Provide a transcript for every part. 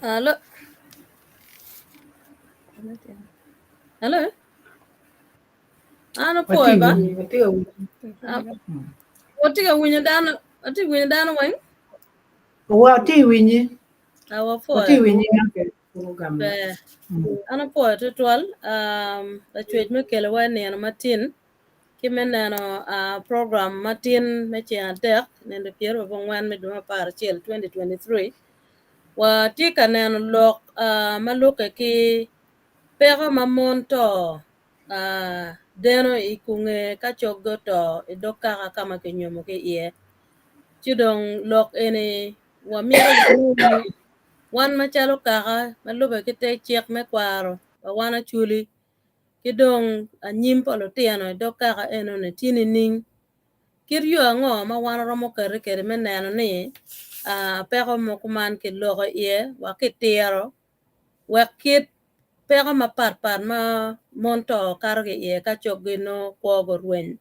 Alo. Alo. An Watye opwoyo ba. winyi, watye ka winyi. Ah, Watye ka winyo dano, watye ka winyo dano weng. Watye winyi. Ah, Watye wapwoyo. winyi ake ogamo. Ber. An apwoyo tutwal um, lacwec me kelowa i nino matin ki me neno uh, program matin me ceng adek nino 24 me dwe me 11 2023 watye ka neno lok uh, ma lukke ki peko ma mon to uh, deno i kunge ka coggi oto i dog kaka ka ma kinyomo ki iye. Ci dong lok eni wamito wange wan macalo kaka ma lube ki te cik me kwaro pa wan Acholi ki dong anyim pa lutino i dog kaka enoni tye nining? Kit yo ango ma wan waromo kati kwede me neno ni peko mogo man kiloko iye wa kitiro wek kit peko mapatpat ma mon to kato ki iye ka coggi nongo kwogi orweny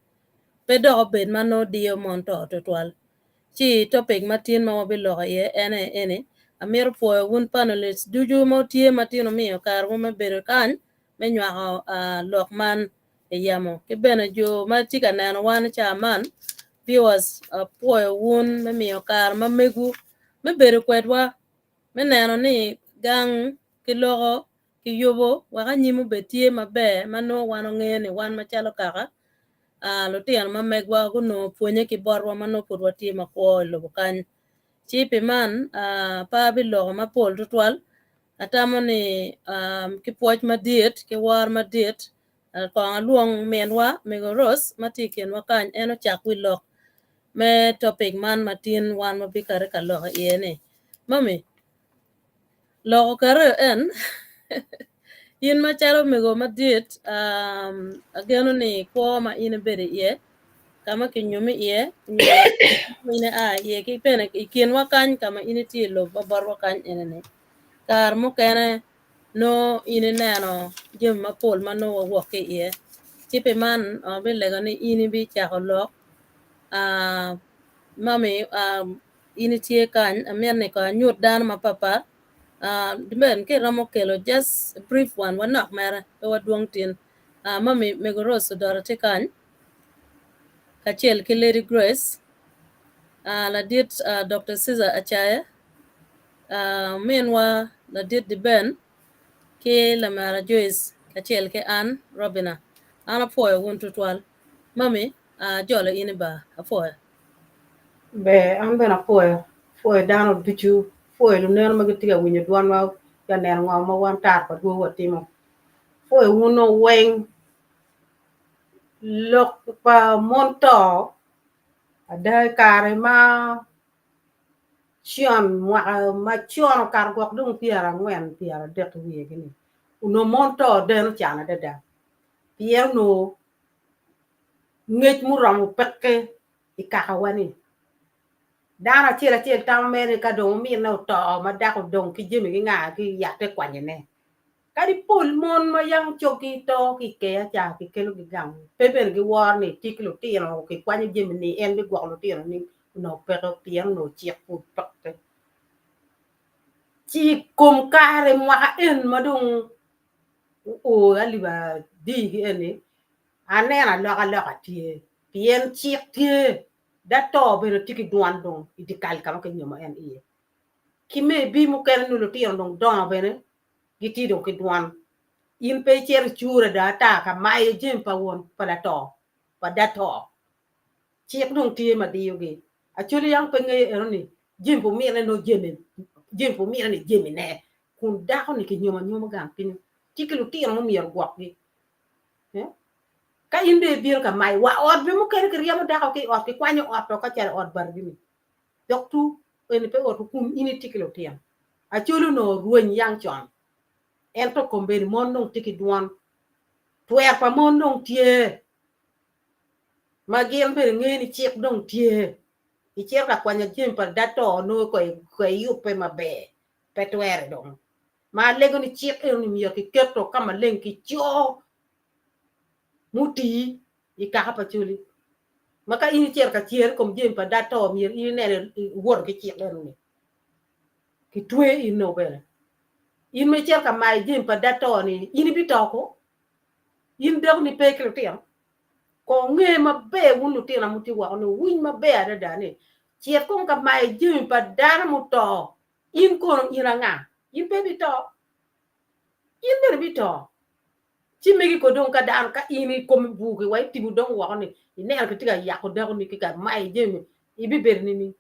pe dok obed ma nongo diyo mon to tutwal. Ci topic ma tin ma wabiloko iye en aye eni, amito pwoyo wun panelists ducu ma wutye ma tin wumiyo karewu me bedo kany me nywako lok man i yamo ki bene jo ma tye ka neno wan i caa man viewers apwoyo wun me miyo kare ma megwu me bedo kwedwa me neno ni gang ki loko ki yubo wek anyim obed tye maber ma nongo wan wangeyo ni wan macalo kaka lutino ma megwa gunongo pwonye ki botwa ma nongo pud watye makwo i lobo kany. Ci pi man pe abiloko mapol tutwal atamo ni ki pwoc madit ki woro madit kong alwong minwa mego Rose ma tye i kinwa kany en ocak wi lok me topic man ma tin wan wabikati ka lok iye ni. Mami lok okati en in macalo mego madit ageno ni kwo ma in ibedo iye ka ma kinyomi iye nyo in ia iye ki bene i kinwa kany ka ma in itye i lobo ma botwa kany eni-ni kare mukene nongo in ineno jami mapol ma nongo wawok ki iye ci pi man abilego ni in ibicako lok mami in itye kany amito ni kong anyut dano mapatpat ben ka iromo kelo just a brief one wanok mere pe wadwong tin mami mego Rose Odora tye kany kacel ki Lady Grace ladit Dr. Caesar Acaya ominwa ladit Diben ki lamera Joyce kacel ki an Robina an apwoyo wun tutwal mami ajolo in i bar apwoyo. Ber, an bene apwoyo, apwoyo dano ducu, apwoyo luneno ma gitye ka winyo dwanwa ka neno ngo ma wan tar pa dwogo watimo. Apwoyo wun weng lok pa mon to ada i kare ma con mwaka macon okato gwok dong pyerangwen pyeradek ki wiye gini onongo mon to deno can adada pien onongo ngec muromo peke i kakawa ni dano acel acel tamo mere ni ka dong omine oto ma dako odong ki jami ki nga ki yatte kwanyone Kadi pol mon ma yam coggi to ki i keya ca kikelogi gang, pe bene giworo ni tye ki lutino, kikwanyo jami-ni, en bigwoko lutino-ni onongo peke pien onongo cik pud peke. Ci i kom kare mwaka en ma dong oo alip adigi eni, aneno alokaloka tye pien cik tye, dato bene tye ki dwan dong i dyekal ka ma kinyomo en iye. Ki maybe mukene nongo lutino dong dongo bene. Gitye dong ki dwon. In pe icito icure dong ata ka mayo jami pa won pa lato, pa dato. Cik dong tye ma diyogi. Acholi yang pe ngeyo eno ni jami pa omine nongo jami jami pa omine ni jami ne kun dako ni kinyomo anyoma gang kenyo tye ki lutino ma myero ogwokgi. Eh? Ka in dong ibino ka mayo wa ot bene mukene kiryemo dako ki i ot kikwanyo ot o ka calo ot batigi ni dok tu eni pe ot kun in itye ki lutino. Acholi onongo rweny yang con ento kombeddi mon dong tye ki dwon twer pa mon dong tye ma gin bene ngeyo ni cik dong tye, icito ka kwanyo jami pa dato nongo ko iyubbe maber, pe twere dong. Ma alego ni cik eno-ni myero kiketo ka maleng ki co mutii i kaka pa coli. Ma ka in icito ka cer i kom jami pa dato myero in inen iwoto ki cik eno-ni. Kitwe in nongo bene. In ma icito ka mayo jami pa dato-ni in ibito ko? In dako ni pe ki lutino? Kong wunge maber wun lutina mutye woko ni wuwiny maber adada ni, cit kong ka mayo jami pa dano muto, in kono in anga? In pe ibito? In bene ibito. Ci megi ko dong ka dano ka in i komi bur ki wa itibo dong woko ni ineno kitye ka yako dako ni ki ka mayo jami ibibedo nining?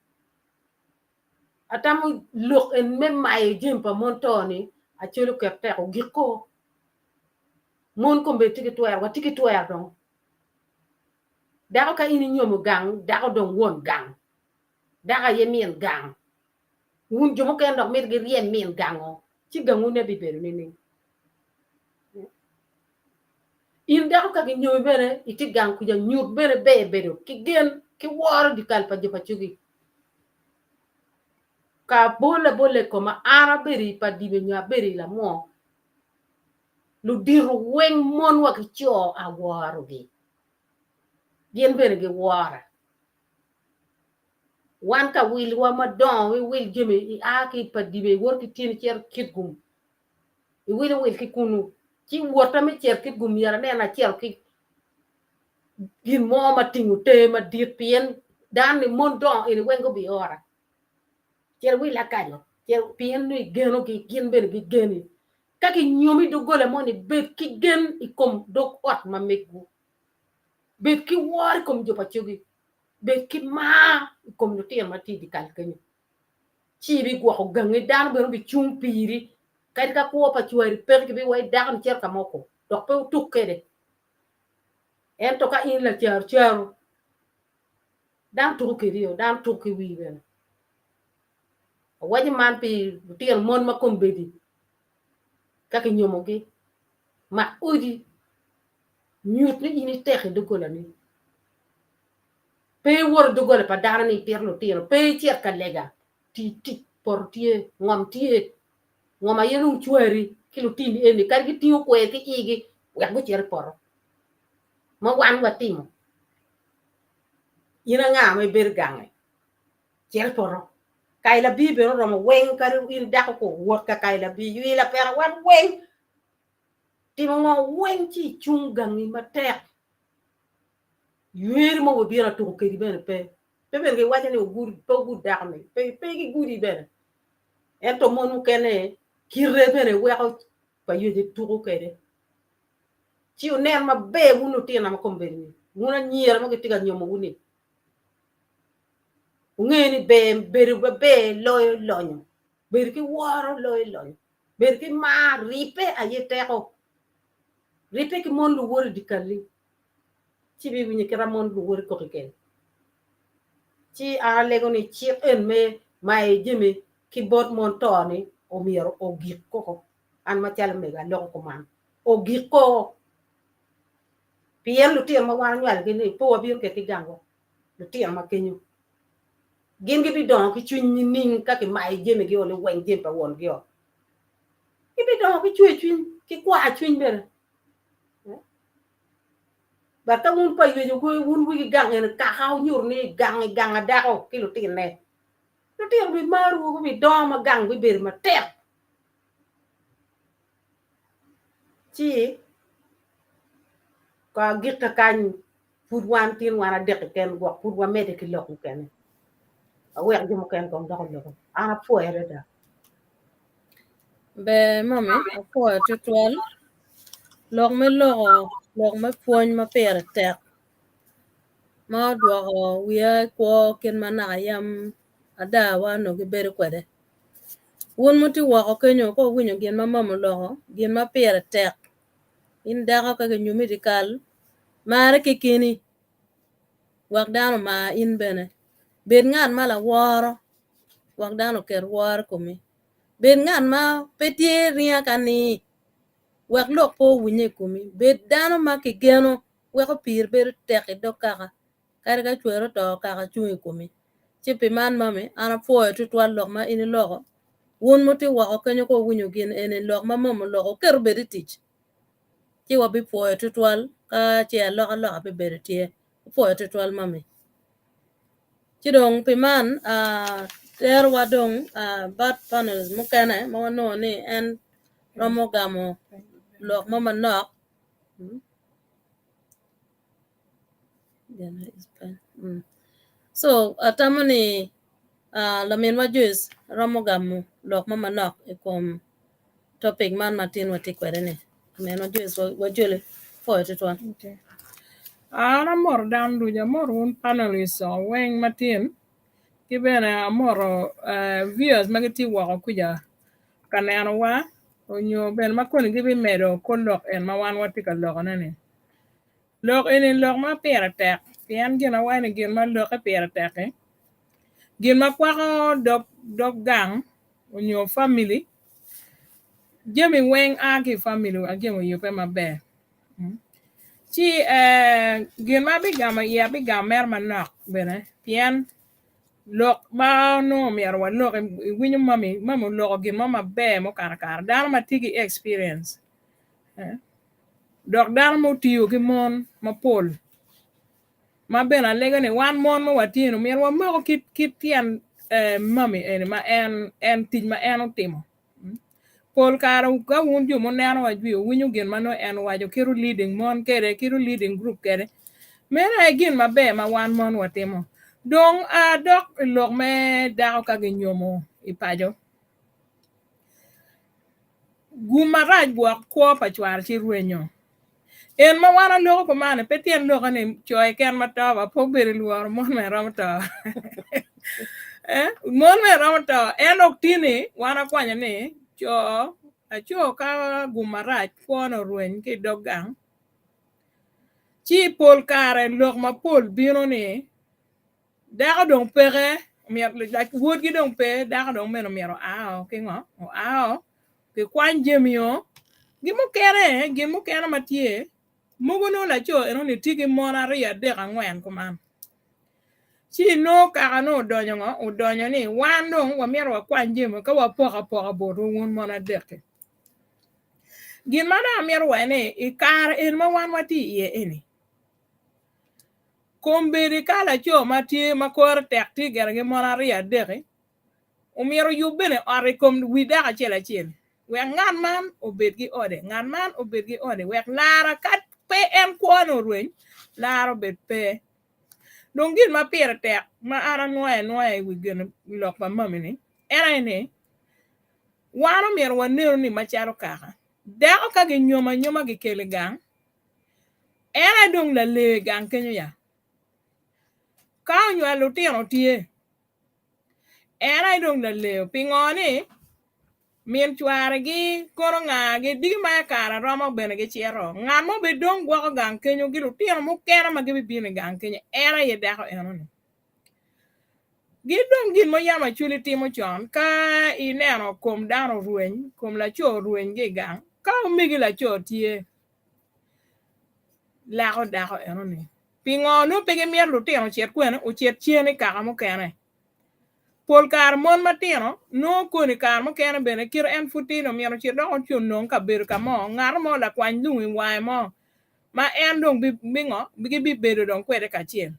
Atamo lok en me mayo jami pa mon to ni acol oket tek ogik ko. Mon kombeddi tye ki twero, watye ki twero dong. Dako ka in inyomo gang, dako dong won gang. Dako aye min gang. Wun jo mukene dok mito giryem min gango, ci gangune bibedo nining? In dako ka ginyomi bene itye gang kuca nyut bene ber bedo ki gen ki woro dyekal pa jo pacogi. Ka abol abola i koma an abedo i pa dibe nyo abedo i lamwo, Ludito weng mon wa ki co aworogi, gin bene giwora. Wan ka wilwa madongo iwil jami ia ki pa dibe iwoto ki tyeni icito Kitgum, iwilo wil ki kunu ci wotta me cito Kitgum myero anen acito ki gin mo ma tingo te madit pien dano ni mon dongo eni weng gubiora. Cit iwil akaco pien nongo igenogi gin bene gigeni. Ka kinyomi i doggola moni, bed ki gen i kom dog ot ma megwu. Bed ki woro i kom jo pa cogi. Bed ki mar i kom lutino ma tye i dyekal kenyo. Ci ibigwoko gangi, dano bene obicung piri. Kadi ka kwo pa cwari peke, gibiwaci dako-ni cito ka moko, dok pe wutuk kwede. Ento ka in lacarucaru, dano tuko kwedi, dano tuko ki wii bene. Awaco man pi lutino mon ma kombeddi ka kinyomogi, mak odi, nyut ni in itek i doggolani. Pe iwot i doggola pa dano ni ipito lutino, pe icit ka lega, ti tic, poto tye, ngom tye, ngom aye dong cwari ki lutini eni kadi gitingo kwer ki igi wek gucit i poto ma wan watimo. In anga ma ibedo gange? Cit i poto. Kai labir bene oromo weng kadi in dako ko wot ka kai labir ywi lapera wan weng timo ngo weng ci icung gangi matek yweri mo wubino atuko kedi bene pe pe bene giwaco ni ogud pe ogud dako ni pe pe gigudi bene ento mon mukene kite bene weko pa yece tuko kede ci wunen maber wun lutina ma kombeddi ni wun anyira ma gitye ka nyomowu ni Wunge ni ber bedo maber loyo lonyo, bedo ki woro loyo lonyo, bedo ki mar, ribbe aye teko. Ribbe ki mon luwoti dyekal-li, ci ibiwinyo kit ma mon luwoti kok kwede. Ci an alego ni cik en me mayo jami ki bot mon to-ni omyero ogik koko. An macalo mego aloko kuman, ogik koko. Pien lutino ma wan onywalogi-ni pe wabino kwedgi gangwa. lutino ma kenyo gin gibidongo ki cwiny nining ka kimayo jamigi o liweng jami pa wongi o? Gibidongo ki cwer cwiny ki kwar cwiny bene. But ka wun pa ywec wun wigi gang eni kaka wunyuto ni gang i gang a dako ki lutinne. Lutino bimarowu gubidongo ma gang bibedo matek. Ci ka agikka kany pud wan tin wan adek keken gwok pud wamedde ki lok mukene. Awek jo mukene kong dok oloki. An apwoyo adada. Ber mami, apwoyo tutwal. Lok me loko lok me pwony ma pire tek ma odwoko wiya i kwo kit ma naka yam adawa onongo gibedo kwede. Wun mutye woko kenyo ka wuwinyo gin ma mama oloko, gin ma pire tek in dako ka kinyumi i dyekal marre kekeni wek dano omar in bene. Bed ngat ma laworo wek dano oket woro i komi. Bed ngat ma pe tye ringa ka ni wek lok pe owinye i komi. Bed dano ma kigeno weko piri bedo tek i dog kaka kadi ka cweri oto kaka cung i komi. Ci pi man mami an apwoyo tutwal lok ma in iloko. Wun mutye woko kenyo ka wuwinyo gin eni lok ma mama oloko wuket obed i tic ci wabipwoyo tutwal ka ce alokaloka bibedo tye. Apwoyo tutwal mami. Ci dong pi man terowa dong bot panels mukene ma wanongo ni en romo gamo lok mo manok. So atamo ni laminwa Joyce romo gamo lok mo manok i kom topic man ma tin watye kwede-ni. Laminwa Joyce wajoli pwoyo tutwal. Okay. An amoro dano ducu, amoro wun panelists weng matin ki bene amoro viewers ma gitye woko kuca ka nenowa onyo bene ma koni gibimedo kor lok en ma wan watye ka lokone-ni. Lok eni lok ma pire tek pien gin awaco ni gin ma lokke pire tek-ki gin ma kwako dog gang onyo family jami weng a ki i family wek jami oyubbe maber ci gin ma abigamo iye abigamo mere manok bene pien lok ma nongo myero walok iwinyo mami mami oloko gin mo maber mukato kare dano ma tye ki experience Dok dano ma otiyo ki mon mapol ma bene alego ni wan mon ma watye ni myero wamoko kit tyen mami eni ma en tic ma en otimo. Pol kare ka wun jo muneno wa jwi wuwinyo gin ma nongo en owaco kit leading mon kwede kit leading group kwede meno aye gin maber ma wan mon watimo. Dong adok i lok me dako ka ginyomo i paco. Gum marac gwok kwo pa cware ci rwenyo. En ma wan aloko kuman-ni pe tyen lokke ni co keken ma to ba pe obedo i lworo mon bene romo to. Eh, mon bene romo to. En dok tini wan akwanyo ni co laco ka gum marac kwone orweny ki i dog gang ci pol kare lok mapol bino ni Dako dong peke, wodgi dong pe, dako dong meno myero oa ki ngo? Oa kikwany jamio. Gin mukene, gin mukene ma tye, mogo nongo laco enoni tye ki mon aryo, adek, angwen kuman. Ci nongo kaka nongo odonyo ngo? Odonyo ni wan dong wamito wakwany jami ka wapoko apoka botwu wun mon adek-ki. Gin ma dong amito waco ni i kare eni ma wan watye iye eni, Kombeddi ka laco ma tye ma kore tek tye gire ki mon aryo adek-ki, omyero oyub bene ot i kom wi dako acel acel, wek ngat man obed ki ode, ngat man obed ki ode, wek lara ka pe en kwone orweny, lara obed pe. Dong gin ma pire tek ma an anwoyo anwoya i wi gin lok pa mami-ni en aye ni, wan omyero wanenu ni macalo kaka, dako ka ginyomo anyoma gikelo i gang, En aye dong lalee i gang kenyo ya. Ka onywalo lutino tye, en aye dong laleo. Pingo ni min cwaregi kono ngagi diki ma kare romo bene gicito. Ngat mo bene dong gwoko gang kenyo ki lutino mukene ma gibibino i gang kenyo en aye dako enoni. Gin dong gin ma yam Acholi timo con ka ineno kom dano orweny, kom laco orweny ki i gang, ka omegi laco tye lako dako enoni. Pingo nongo pe gimito lutino ocit kwene, ocit cen i kaka mukene. Pol kare mon matino nongo koni kare mukene bene kite en pud tino myero ocit dok ci onong kabedo ka mo, ngat mo lakwany lum i wange mo ma en dong bingo gibibedo dong kwede kacel.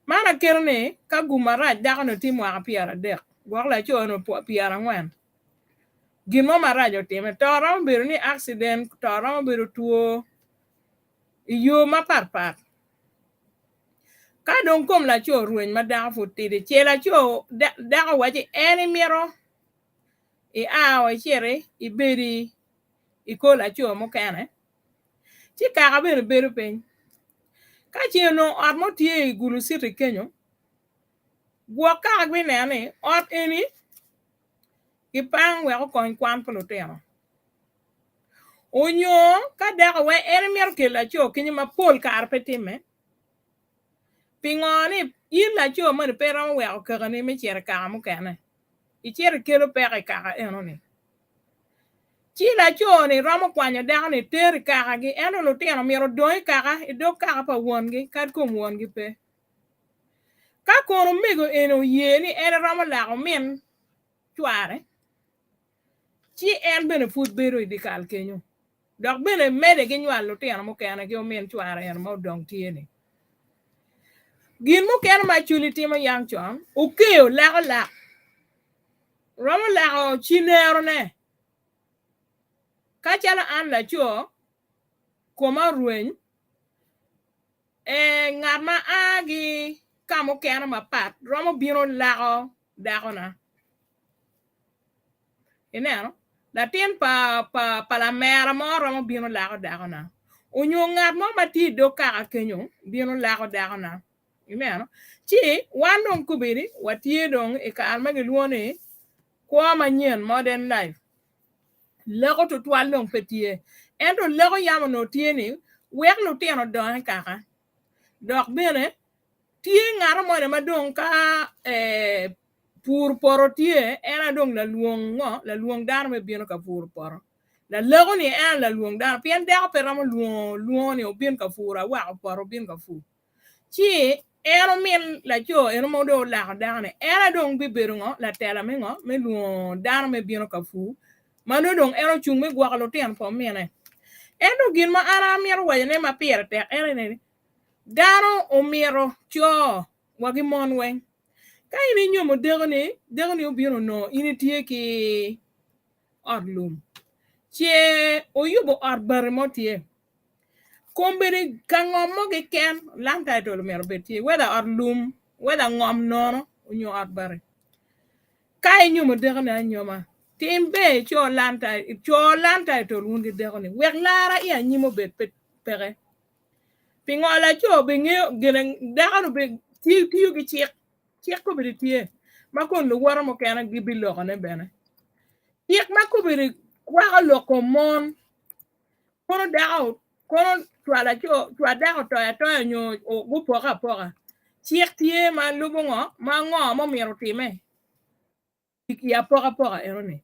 Man aketo ni ka gum marac dako-ni tye mwaka 30, gwok laco-ni 40, gin mo marac otime. To romo bedo ni accident, to romo bedo two i yo mapat pat. Ka dong kom laco orweny ma dako pud tidi, ce laco dako wacci en imito. Ia o iciti ibedi i kor laco mukene, ci kaka bene bedo piny. Ka ceng onongo ot mo tye i Gulu City kenyo, gwok kaka gibineno ni ot eni kipang wek okony kwan pa lutino. Onyo ka dako weng en mito kelo laco kenyo ma pol kare pe timme, pingo ni in laco moni pe iromo weko kakani me cito i kaka mukene? Icito ikelo peko i kaka enoni. Ci laco-ni romo kwanyo dako-ni tero i kakagi, ento lutino myero odong i kaka, i dog kaka pa wongi, kadi kom wongi pe. Ka kono omego eni oye ni en eromo lako min cware, ci en bene pud bedo i dyekal kenyo, dok bene medde ki nywalo lutino mukene ki omin cware eno ma odong tye-ni. Gin mukene ma Acholi timo yam con, okeyo lako lak. Romo lako cinerone. Ka calo an laco, koma orweny, ee, ngat ma a ki ka mukene mapat romo bino lako dakona. Ineno? Latin pa, pa, pa lamera mo romo bino lako dakona. Onyo ngat mo ma tye i dog kaka kenyo bino lako dakona. Ineno? Ci wan dong kobedi watye dong i kare ma gilwongo ni kwo manyen, modern life. Leko tutwal dong pe tye. Ento leko yam onongo tye ni wek lutino odong i kaka. Dok bene tye ngat moni ma dong ka eh, pur poto tye, en aye dong lalwong ngo? Lalwong dano me bino ka puro poto. Laleko ni en aye lalwong dano pien dako pe romo lwongo lwongo ni obin ka puro awako poto obin ka pur. Ci en omin laco eno ma dong olako dako-ni, en aye dong bibedo ngo? Latela me ngo? Me lwongo dano me bino ka pur, ma nongo dong en ocung me gwoko lutino pa omine. Ento gin ma an amito wacone ma pire tek en aye ni, dano omito co wa ki mon weng. Ka in inyomo dekoni, dekoni obino onongo in itye ki ot lum, ce oyubo ot bati mo tye. Kombeddi ka ngom mo keken land title myero obed tye whether ot lum whether ngom nono nyo ot bati. Ka inyomo dekoni anyoma tim ber ico land title co land title wun ki dekoni wek lara i anyim obed peke. Pingo laco bingeyo gine dako-nu tiyo ki cik cik kombeddi tye ma kun luwote mukene gibilokone bene. Cik ma kombeddi kwako lok kom mon Kono dako kono cwal laco cwal dako otoyo atoya nyo gupoke apoka cik tye ma lubo ngo ma ngo ma omyero otime i apokapoka enoni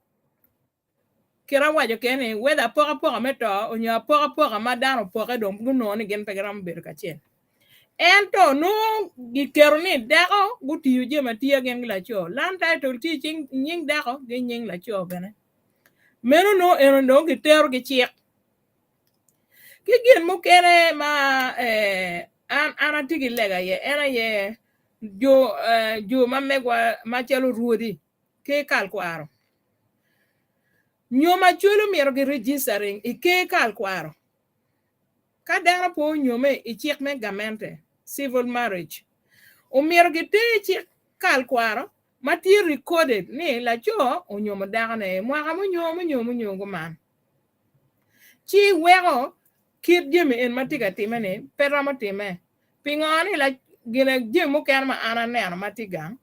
kit awaco kene ni whether apokapoka me to onyo apokapoka ma dano opoke dong gunongo ni gin pe giromo bedo kacel ento nongo giketo ni dako gutiyo jami atiya gin ki laco land title tye i cing nying dako ki nying laco bene. Meno nongo eno dong gitero ki cik. Ki gin mukene ma an an atye ki lega iye en aye jo jo ma megwa macalo rwodi ki kal kwaro. Nyo macwalo myero gi registering i ker kal kwaro. Ka dano pe onyome i cik me gamente, civil marriage, omyero giter cik kal kwaro ma tye recorded ni laco onyomo dakone i mwaka munyo munyo munyo kuman, ci weko kit jami en ma tye ka time-ni pe romo time. Pingo ni gine jami mukene ma an aneno ma tye gang,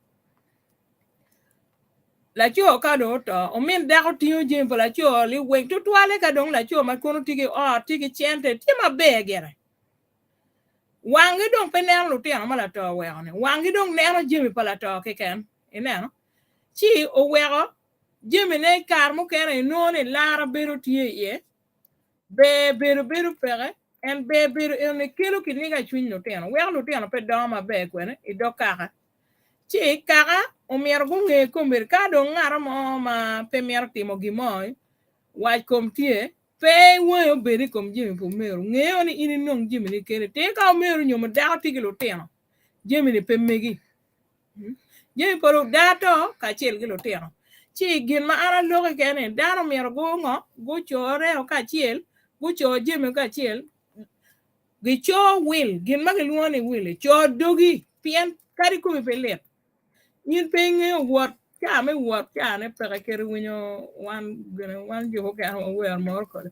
laco ka dong oto, omin dako tingo jami pa laco liweng tutwale ka dong laco ma kono tye ki ot, tye ki cente, tye maber gire. Wanggi dong pe neno lutino ma lato oweko-ni, wanggi dong neno jami pa lato keken. Ineno? Ci oweko jamine i kare mukene inongo ni lara bedo tye iye, ber bedo bedo peke, en ber bedo enoni kelo kiniga i cwiny lutino, weko lutino pe dongo maber kwene i dog kaka. Ci kaka omyero gunge kombeddi ka dong ngat mo ma pe mito timo gin mo wac kom tye, Pe wangi obed i kom jami pa omeru. Ngeyo ni in inong jamini keni. Tir ka omeru nyomo dako tye ki lutino, jamini pe megi. Jami pa dato kacel ki lutino. Ci gin ma an aloko keken ni dano myero gungo, gucore kacel, guco jami kacel, gico wil, gin ma gilwongo ni wil, co dogi pien kadi komi pe lit. In pe ingeyo wot. Caa me wot caa ne peke kadi winyo wan gine wan jo mukene wawer moro kode.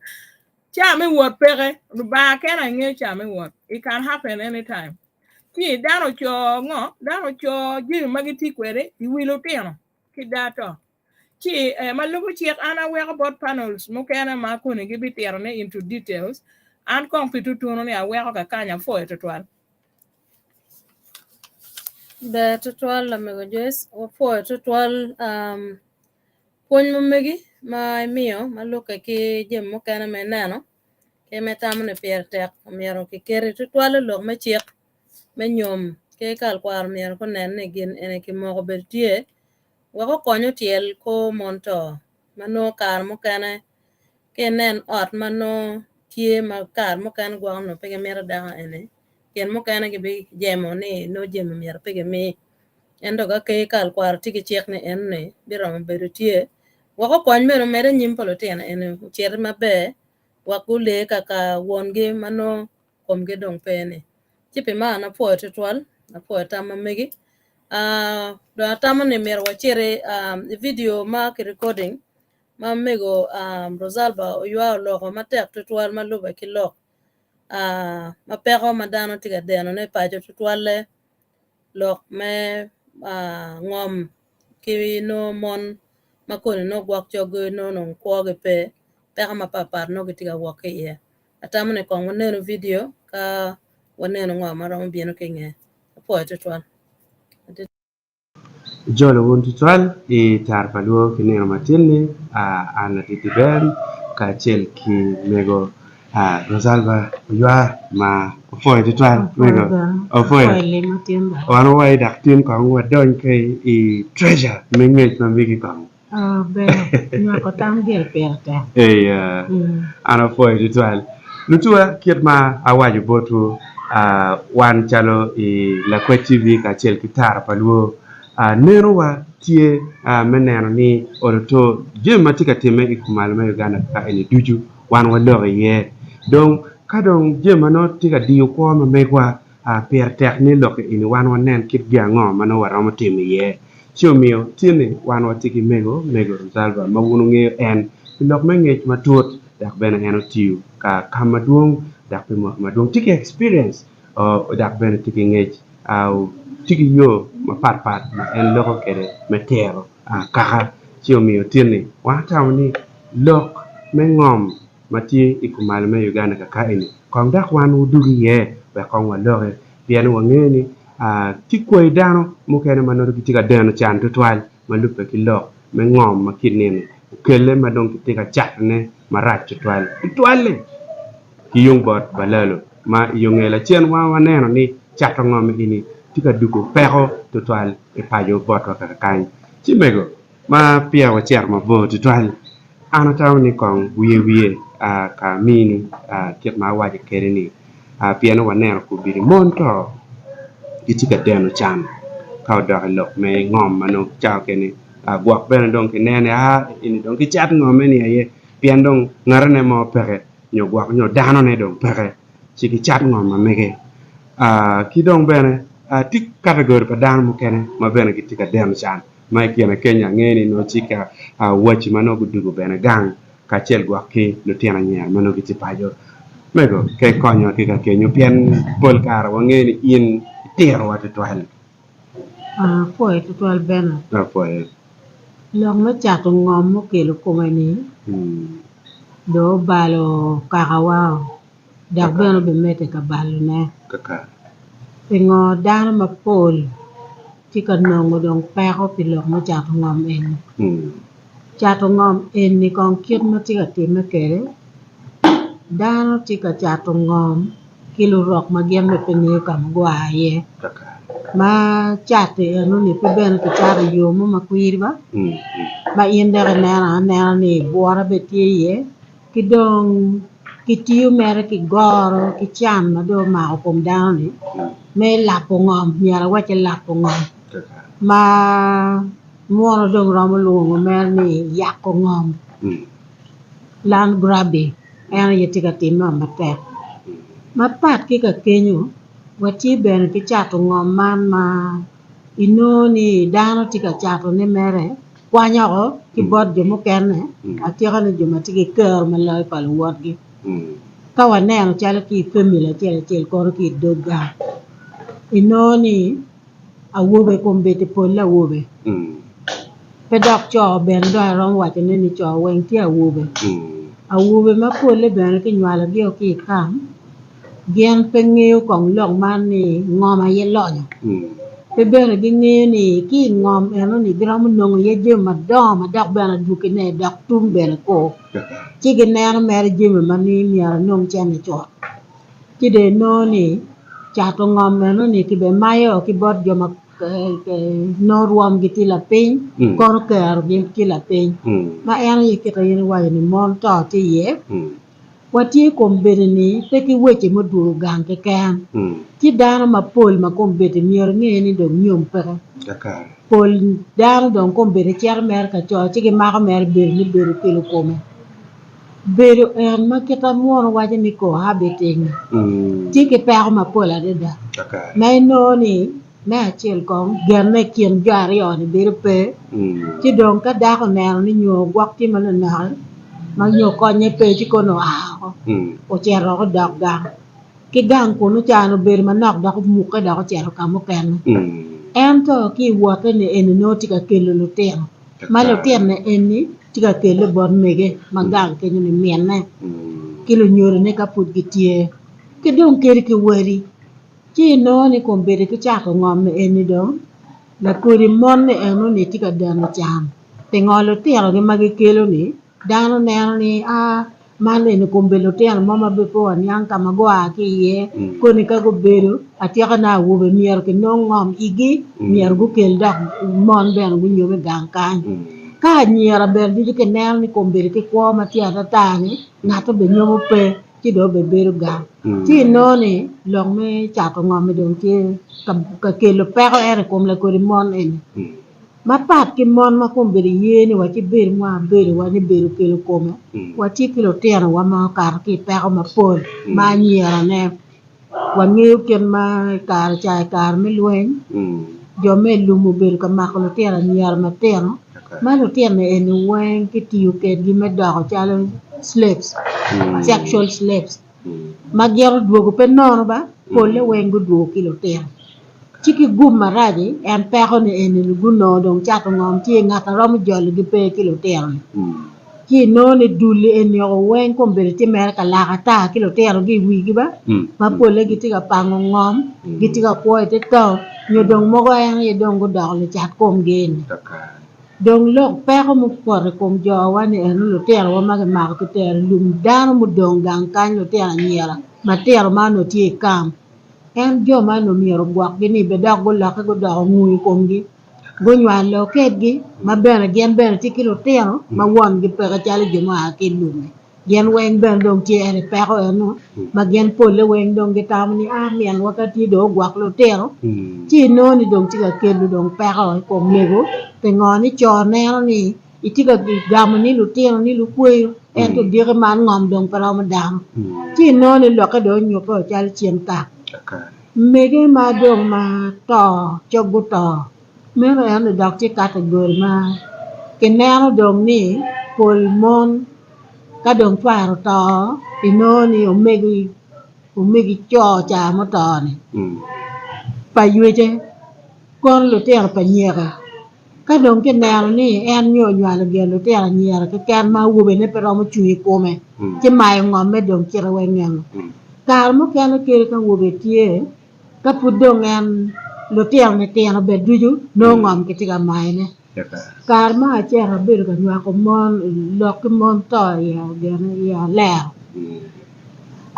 Caa me wot peke, Lubanga kene aye ngeyo caa me wot. It can happen anytime. Ci dano oco ngo? Dano oco jami ma gitye kwede i wi lutino ki daa to. Ci eh, ma lubo cik an aweko bot panels mukene ma koni gibitito ne into details. An kong pi tutunu ni aweko kakany apwoyo tutwal. Ber tutwal lamego Joyce, wapwoyo tutwal um, pwony ma megi ma imiyo ma lukke ki jami mukene ma ineno ki ma itamo ni pire tek omyero kiketi tutwal i lok me cik me nyom ki kal kwaro myero gunen ni gin eni kimoko bedo tye wek okony otyel kor mon to ma nongo kare mukene ki inen ot ma nongo tye ma kare mukene gwoko nongo pe gimito dako eni gin mukene gibijemo ni nongo jami myero pe gimi ento ka ker kal kwaro tye ki cik ni enoni biromo bedo tye wek okony bene omed anyim pa lutino eni ociti maber wek gulee kaka wongi ma nongo komgi dong pe ni. Ci pi man apwoyo tutwal, apwoyo tam ma megi. Uh, dong atamo ni myero waciti um, i video ma ki recording ma mego um, Rosalba oywa oloko matek tutwal ma lube ki lok uh, ma peko ma dano tye ka denone paco tutwalle lok me uh, ngom ki nongo mon ma koni nongo gwok coggi nongo dong kwogi pe peko mapatpat nongo gitye ka wok ki iye. Atamo ni kong wanenu vidio ka wanenu ngo ma romo bino ki i nge. Apwoyo tutwal. Ijolo wun tutwal i tara pa lwor ki nino matin-ni, an ladit Ben kacel ki mego Rosalba Oywa ma opwoyo tutwal mego opwoyo wan wawaco dok tin kong wadony ki i treasure me ngec ma megi kong. Ber, nywako tam gire pire tek. Eya, an apwoyo tutwal. Lutuwa, kit ma awaco botwu, wan calo i Lakwed TV kacel ki Tara pa Lwor, nenowa tye me neno ni oluto jami ma tye ka timme i kumalo me Uganda ka eni ducu wan waloko iye. Dong ka dong jami ma nongo tye ka diyo kwo ma megwa, pire tek ni lok eni wan wanen kit gin ango ma nongo waromo timo iye. Ci omiyo tin-ni wan watye ki mego, Mego Rosalba, ma wun wungeyo en pi lok me ngec matut dok bene en otiyo ka ka madwong dok pi mwaka madwong. Tye ki experience dok bene tye ki ngec, tye ki yo mapat pat ma en loko kwede me tero kaka. Ci omiyo tin-ni wan watamo ni lok me ngom ma tye i kumalo me Uganda kaka eni kong dok wan wudug iye wek kong waloki pien wangeyo ni tye kwayi dano mukene ma nongo gitye ka deno can tutwal ma lubbe ki lok me ngom ma kit nino okelle ma dong kitye ka catone marac tutwal tutwalle ki yung bot balalo ma i yo nge lacen wan waneno ni cato ngom eni tye ka dugo peko tutwal i paco botwa kaka kany. Ci mego ma peya wacito mabor tutwal An atamo ni kong wiye wiye ka amini kit ma awaco kwede ni pien waneno kobedi mon to gitye ka deno can ka odok i lok me ngom ma nongo cawa kene gwok bene dong kineno ni aa eni dong kicat ngom eni aye pien dong ngatene mo peke nyo gwok nyo danone dong peke ci kicat ngom ma mege ki dong bene tye kategori pa dano mukene ma bene gitye ka deno can. Ma i kine kenyo angeyo ni nongo ci ka waci ma nongo gudugo bene gang kacel gwok ki lutino anyira ma nongo gitye paco. Mego ka ikonyowa ki ka kenyo pien pol kare wangeyo ni in itirowa tutwal. Apwoyo tutwal bene. Apwoyo. Lok me cato ngom mukelo kome ni dong obalo kakawa o. dok bene obimedde ka balone. Pingo dano mapol tye ka nongo dong peko pi lok me cato ngom eni? Cato ngom eni kong kit ma tye ka timme kwede, dano tye ka cato ngom ki lurok ma gin bene pe ngeyo ka ma gua iye ma cat enoni pe bene kicato i yo mo makwiri ba ma in dok ineno anena ni bwura bene tye iye. Ki dong kitiyo mere ki goro ki can ma dong omako kom dano-ni me lapo ngom myero awacci lapo ngom ma muno dong romo lwongo mere ni yako ngom land grabbing en aye tye ka timme matek. Mapat ki ka kenyo watye bene ki cato ngom man ma. Inongo ni dano tye ka cato ne mere kwanyo oko ki bot jo mukene atika ni jo ma tye ki kero ma loyo pa luwotgi. Ka waneno calo ki i family acel acel kono ki i dog gang inongo ni awobe kombeddi polle awobe pe dok co bene dong aromo wacone ni co weng tye awobe. Awobe ma polle bene kinywalogio ki i kam Gin pe ngeyo kong lok man ni ngom aye lonyo. Pe bene gingeyo ni ki i ngom enoni giromo nongo iye jami madongo ma dok bene adwogine dok tum bene kur. Ci gineno mere jami ma ni myero anong cente cut. Ci dong inongo ni cato ngom enoni kibemayo ki bot jo ma nongo rwomgi tye lapiny kono kerogi tye lapiny. Ma en aye kit ma in iwaco ni mon to tye iye. Watye i kom bedo-ni pe ki weche mudwogo gang keken. Tye dano mapol ma kombeddi myero nge ni dong nyom peke. Pol dano dong kombeddi cito mere ka co ci gimako mere bedo ni bedo kelo kome. Bedo en ma kite munu waco ni cohabiting-ngi tye ki peko mapol adada ma inongo ni me acel kong genne i kin jo aryo-ni bedo pe, ci dong ka dako oneno ni nyo gwok tye ma nonoki ma nyo konye pe ci kono oa oko ocito oko odok gang ki gang kunu can obedo manok dok omukke dok ocito ka mukene ento ki i wotte-ni eni nongo tye ka kelo lutino ma lutinone eni tye ka kelle bot mege ma gang kenyo-ni minne ki lunyodone ka pud gitye ki dong kadi ki wadi. Ci inongo ni kombeddi ki cako ngom eni dong lakodi mon ni eno ni tye ka deno can pingo lutino gi ma gikelo ni dano neno ni aa man eni kombeddi lutino mo ma pe waniang ka ma gua ki iye koni ka gubedo atika ne awobe myero kinong ngom igi myero gukel dok mon bene gunyom i gang kany ka anyira bene ducu kineno ni kombeddi ki kwo ma tye atata ni ngat obinyomo pe. ci dong obibedo gang. Ci inongo ni lok me cato ngom-mi dong tye ka kelo peko ento i kom lakodi mon eni. Mapat ki mon ma kombeddi ye ni wa ci bed ma wabedo wa ni bedo kelo kome, watye ki lutinowa ma okato ki i peko mapol ma anyirane. Wangeyo kit ma i kare ca i kare me lweny, jo me i lum obedo ka mako lutino anyira matino, ma lutino eni weng kitiyo kedgi me doko calo slaves, sexual slaves, ma gin odwogo pe nono ba, polle weng gudwogo ki lutino. Ci ki gum marac-ci, en peko ni eni gunongo dong cato ngom tye ngat a romo jologi pe ki lutino-ni. Ci inongo ni dul-li eni oko weng kombeddi tye mere ka lak ata ki lutinogi i wigi ba, ma polle gitye ka pango ngom, gitye ka kwo i te taun, nyo dong mogo en aye dong gudoko lucat komgi eni. Dong lok peko mupoto i kom jowa ni eno lutinowa ma kimako kitero i lum dano mudong gang kany lutino anyira matino ma onongo tye i kam. En jo man omyero ogwokgi ni be dok gulokke gudoko ngu i komgi, gunywalo kedgi, ma bene gin bene tye ki lutino ma wongi peke calo jo mua ki i lum-mi. Gin weng bene dong tye en i peko eno, ma gin polle weng dong gitamo ni, 'A, minwa ka tye dong ogwok lutino, ci inongo ni dong tye ka kelo dong peko i kom mego. Pingo? Ni co neno ni Itye ka gamo ni lutino ni lukweyo ento diki man ngom dong pe romo dano. Ci inongo ni lokke dong onyutte o calo cen kak. Mege ma dong ma to cog guto meno ento dok tye kategori ma kineno dong ni pol mon ka dong cware oto inongo ni omegi omegi co ca muto ni pa ywece kono lutino pa nyeke. Ka dong kineno ni en nyo onywalo gin lutino anyira keken ma awobene pe romo cung i kome, ci mayo ngomme dong cito wa i ngeno. Kare mukene kadi ka awobe tye, ka pud dong en lutino-ni tino bene ducu, nongo ngom kitye ka mayone. Kare mo acel abedo ka nywako mon, lok ki mon to i alero.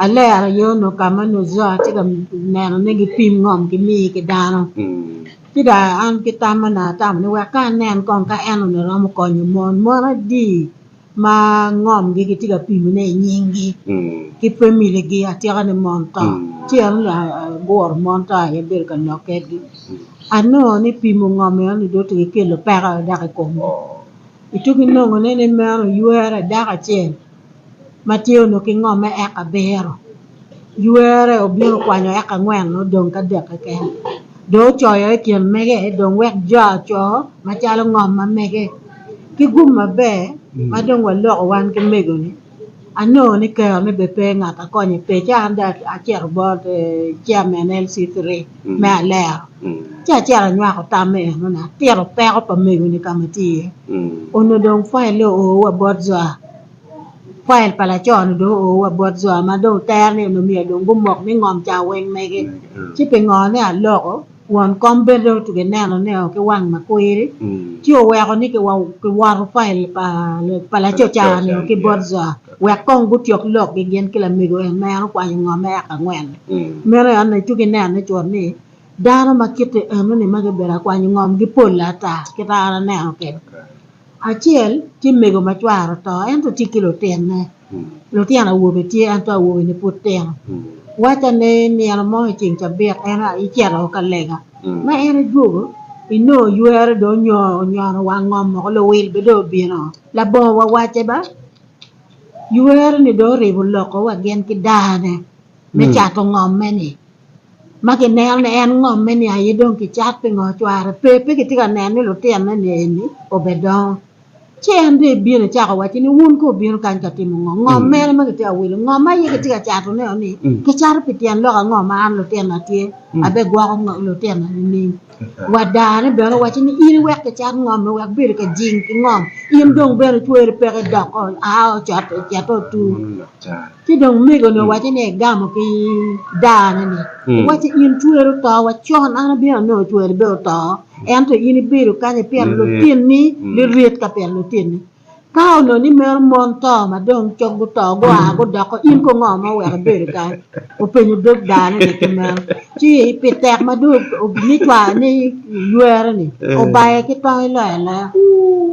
Alero aye onongo ka ma onongo Zoa tye ka neno ni gipim ngom gimi ki dano. Ci dong an ki tamma atamo ni wek ka anen kong ka en onongo romo konyo mon. Mon adi ma ngomgi gitye ka pimone i nyinggi ki pamiligi atika ni mon to. Ci en onongo aguro mon to aye abedo ka lok kwedgi. Anongo ni pimo ngom enoni dong tye ka kelo peko dok i komgi. Ituko inongone ni meno ywere dako acel. ma tye onongo ki ngomme eka abiro, ywere obino okwanyo eka angwen odong ki adek keken. Dong ocoyo i kin mege dong wek jo aco macalo ngom ma mege ki gum maber ma dong waloko wan ki mego ni anongo ni kero ne bene pe ngat akonye pe ci an dong acito bot chairman LC3 me Alero ci acito anywako tam me eno ni atito peko pa mego ni kama tye iye onongo dong file oo wa bot zwa. File pa laco-ni dong oo wa bot Zoa ma dong tere ni onongo myero dong gumok ni ngom ca weng mege. Ci pi ngo ni aloko, won kom bene dong otugi nenone-o ki wang ma kwiri, ci oweko ni kiwoto file pa laco ca-ni-o ki bot Zoa wek kong gutyek lokgi gin ki lamego en ma en okwanyo ngomme eka angwen-ni. Meno aye onongo itugi nenone cut ni dano ma kite enoni ma gibedo akwanyo ngom gipol ata kit ma an aneno kwede. Acel tye mego ma cware oto ento tye ki lutinne, lutino awobe tye ento awobe-ni pud tino. Wacca ni nino mo i ceng cabit en icito ka lega ma en edwogo inongo ywere dong onyono wang ngom woko luwil bene dong obino labongo wa wacce ba ywere-ni dong oribo loko wa gin ki daane me cato ngomme-ni. ma kineno ni en ngomme ni aye dong kicat pingo cware pe, pe kitye ka neno ni lutinone ni eni obedongo. Ci en dong ebino ecako wacci ni wun kono wubino kany ka timo ngo? Ngom mene ma kitye ka wilo? Ngom ma aye kitye ka catone ni kicato pi tyen lok ango ma an lutinona tye abegwoko lutinona nining? Wa daane bene owacci ni in iwek kicat ngom-mi wek bedo ka jing ki ngom in dong bene cweri peke doko aa ocito otur. Ci dong mego-ni owacce ni egamo ki daane-ni, owacce in cweri oto wa con, an abino anongo cweri bene oto, ento in ibedo kany ipito lutinni, lirit ka pito lutinni. Ka onongo ni meno mon to ma dong cok guto gua gudoko, in kono ngo ma oweko ibedo kany? Openyo dog daane-ni ki meno. Ci pi tek ma dong ni cware ni ywere-ni, obaye ki tong iloyo aloya.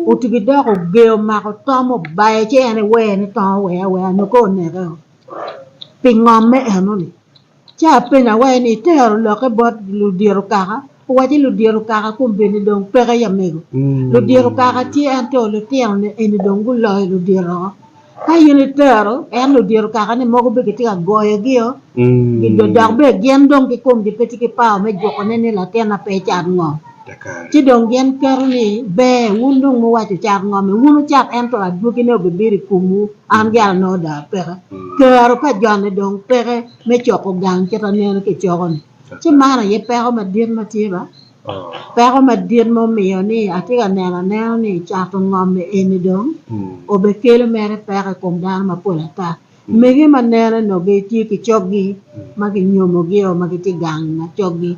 Otugi dok ogeyo omako tom obaye ci en ewer ni tong ower aweya nyo ka oneke-o pi ngomme eno-ni. Ci apenyo awaci ni itero lokke bot ludito kaka? Owacci ludito kaka kombeddi dong peke ya mego. Ludito kaka tye ento lutino ni eni dong guloyo ludito oko. Ka in itero en ludito kaka ni mogo bene gitye ka goyogio dok bene gin dong kikomgi pe tye ki power me jukone ni latinna pe ecat ngom. Ci dong gin keto ni ber wun dong muwaco cat ngom-mi wun wucat ento adwogine obibedo i komwu an gire anongo dong apeke. Kero pa joni dong peke me coko gang kit aneno kicoko-ni. Ci man aye peko madit ma tye ba. Peko madit ma omiyo ni atye ka neno anena ni cato ngom-mi eni dong obekelo mere peko i kom dano mapol ata. Mege ma nene onongo gitye ki coggi ma kinyomogi-o ma gitye gang ma coggi.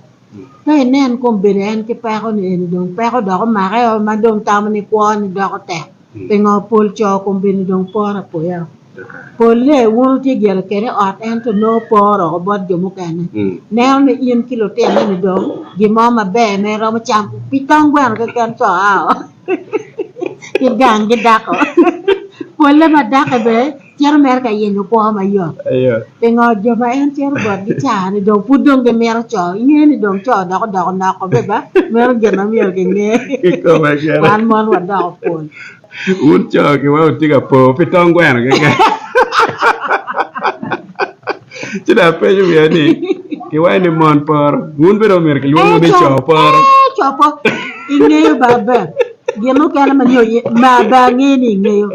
Ka inen kombeddi en ki peko ni eni dong peko dok omake o ma dong tamo ni kwo ni doko tek. Pingo pol co kombeddi dong poro apoya? Polle wun wutye gire kwede i ot ento nongo poro oko bot jo mukene. Neno ni in ki lutinne ni dong gin mo maber ma iromo camo pi tong gweno keken co ao ki gang ki dako. Polle ma dake bene cito mere ka yenyo kwo mayot. Pingo jo ma en cito botgi ca-ni dong pud dong gimito co? Inge ni dong co dok odoko noko be ba? Meno gin ma myero kinge. Wan mon wadoko pol. Wun co ki wa wutye ka po pi tong gweno keken. Ci dong apenyo wiya ni, kiwaco ni mon poro, wun bene omyero kilwongwu ni co poro. Eh, co poro. Ingeyo ba ber. Gin mukene ma nyo ma be angeyo ni ingeyo.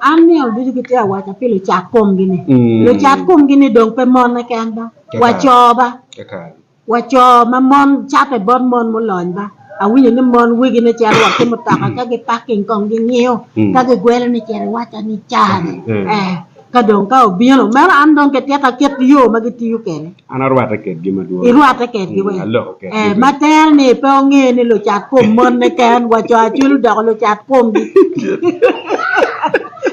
An nino ducu gitye ka waca pi lucat komgi-ni. Lucat komgi-ni dong pe mon keken ba, wa co ba. Wa co ma mon cate bot mon mulony ba. Awinyo ni mon wegine cito wa ki mutoka ka gi parking kong gingiyo ka gigwelo ni cit iwacca ni caa-ni. Eh, ka dong ka obino meno an dong kitita kit yo ma gitiyo kwede. An arwatte kedgi madwong. Irwatte kedgi weng. Aloko kedgi. Eh, ma tere ni pe onge ni lucat kom mon-ne ken wa co acwel odoko lucat komgi.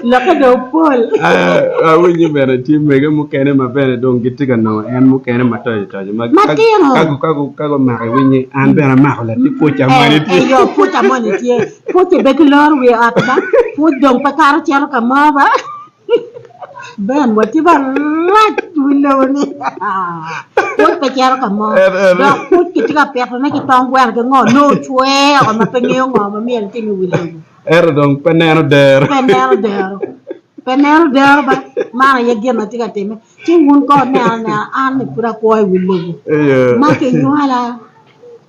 Lokke dong pol. Awinyo bene tye mege mukene ma bene dong gitye ka nongo en mukene matoco toco ma Matino. ka gumako iwinyi an bene amako lati puca moni tye. Eyo puca moni tye. Puc be giloro wiye ot ba. Puc dong pe kato cito ka mo ba. Ben watye marac i wi lobo ni. Puc pe cito ka mo. Dok puc kitye ka pitone ki tong gweno ki ngo nongo ocwer oko ma pe ngeyo ngo ma myero etim i wi lobo. Ento dong pe neno dero. Pe neno dero. Pe neno dero ba. Man aye gin ma tye ka timme. Ci wun kono wuneno anena an ni pud akwo i wi lobo ma kinywala.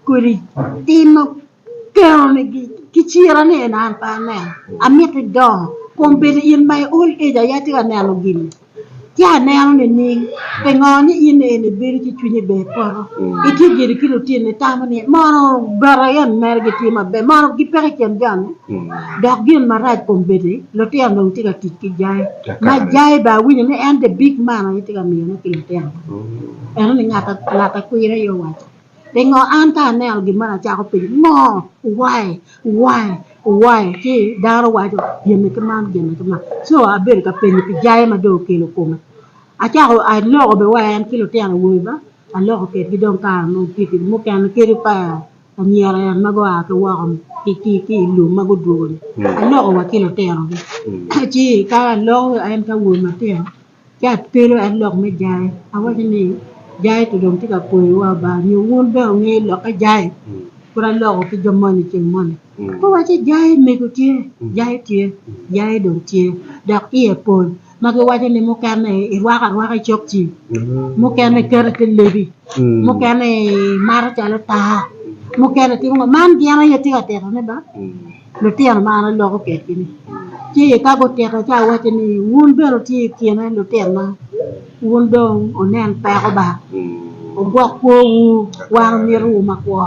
Kodi timo kero ni ki cira ni eni an pe aneno amiti dongo kom bedo in my old age aye atye ka neno gini ci aneno nining pingo ni in eni ibedo ci cwinyi bene poto itye giri ki lutini itamo ni mono bene en mere gitye maber mono gipeke i kin joni dok gin marac kom bedi lutino dong tye ka tic ki jai ma jai bene awinyo ni en the big man aye tye ka miyone ki lutino eno ni ngat akwiri aye owaco. Pingo an ka aneno gin moni acako penyo ngo? Why? Why? Why? Ci dano waco gin ki man gin ki man so abedo ka penyo pi jaye ma dong okelo kome acako aloko bene wa en ki lutino awobe ba aloko kedgi dong kare mo mukene kadi pa anyira en ma gua ki woko ki i lum ma gudwogo ni aloko wa ki lutinogi ci ka aloko en ki awobe matino Ci akelo en lok me jaye, awaco ni, Jaye to dong tye ka kwoyowa ba, nyo wun bene wungeyo lokke jaye? Pud aloko ki jo moni ceng moni. Guwacci, Jaye mego tye, jaye tye, jaye dong tye, dok iye pol, ma giwaco ni mukene irwako arwaka i cokci, mukene iketo i te lebi, mukene imato calo taa, mukene itimo ngo. Man gin aye tye ka titone ba? Lutino ma an aloko kwedgi-ni. Ci ka gutito ci awacce ni, 'Wun bene wutye i kine lutinna, wun dong wunen peko ba, wugwok kwowu, wan wamitowu makwo.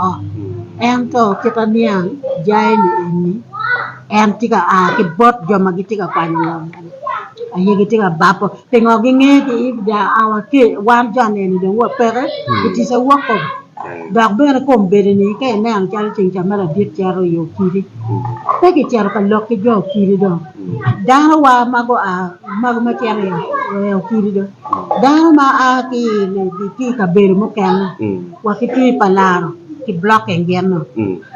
Ento kit aniang jai-ni eni, en tye ka a ki bot jo ma gitye ka kwanyo ngom aye gitye ka babo. Pingo gingeyo ki wan jo-ni eni dong wapeke, it is a work of Dok bene kombeddi-ni ka ineno calo ceng ca ma ladit cito i Okidi, pe kicito ka lok ki jo Okidi dong. Danowa ma gua ma cito i Okidi dong, dano ma a ki i kabedo mukene wa ki tye i Palaro ki blocking gin-nu.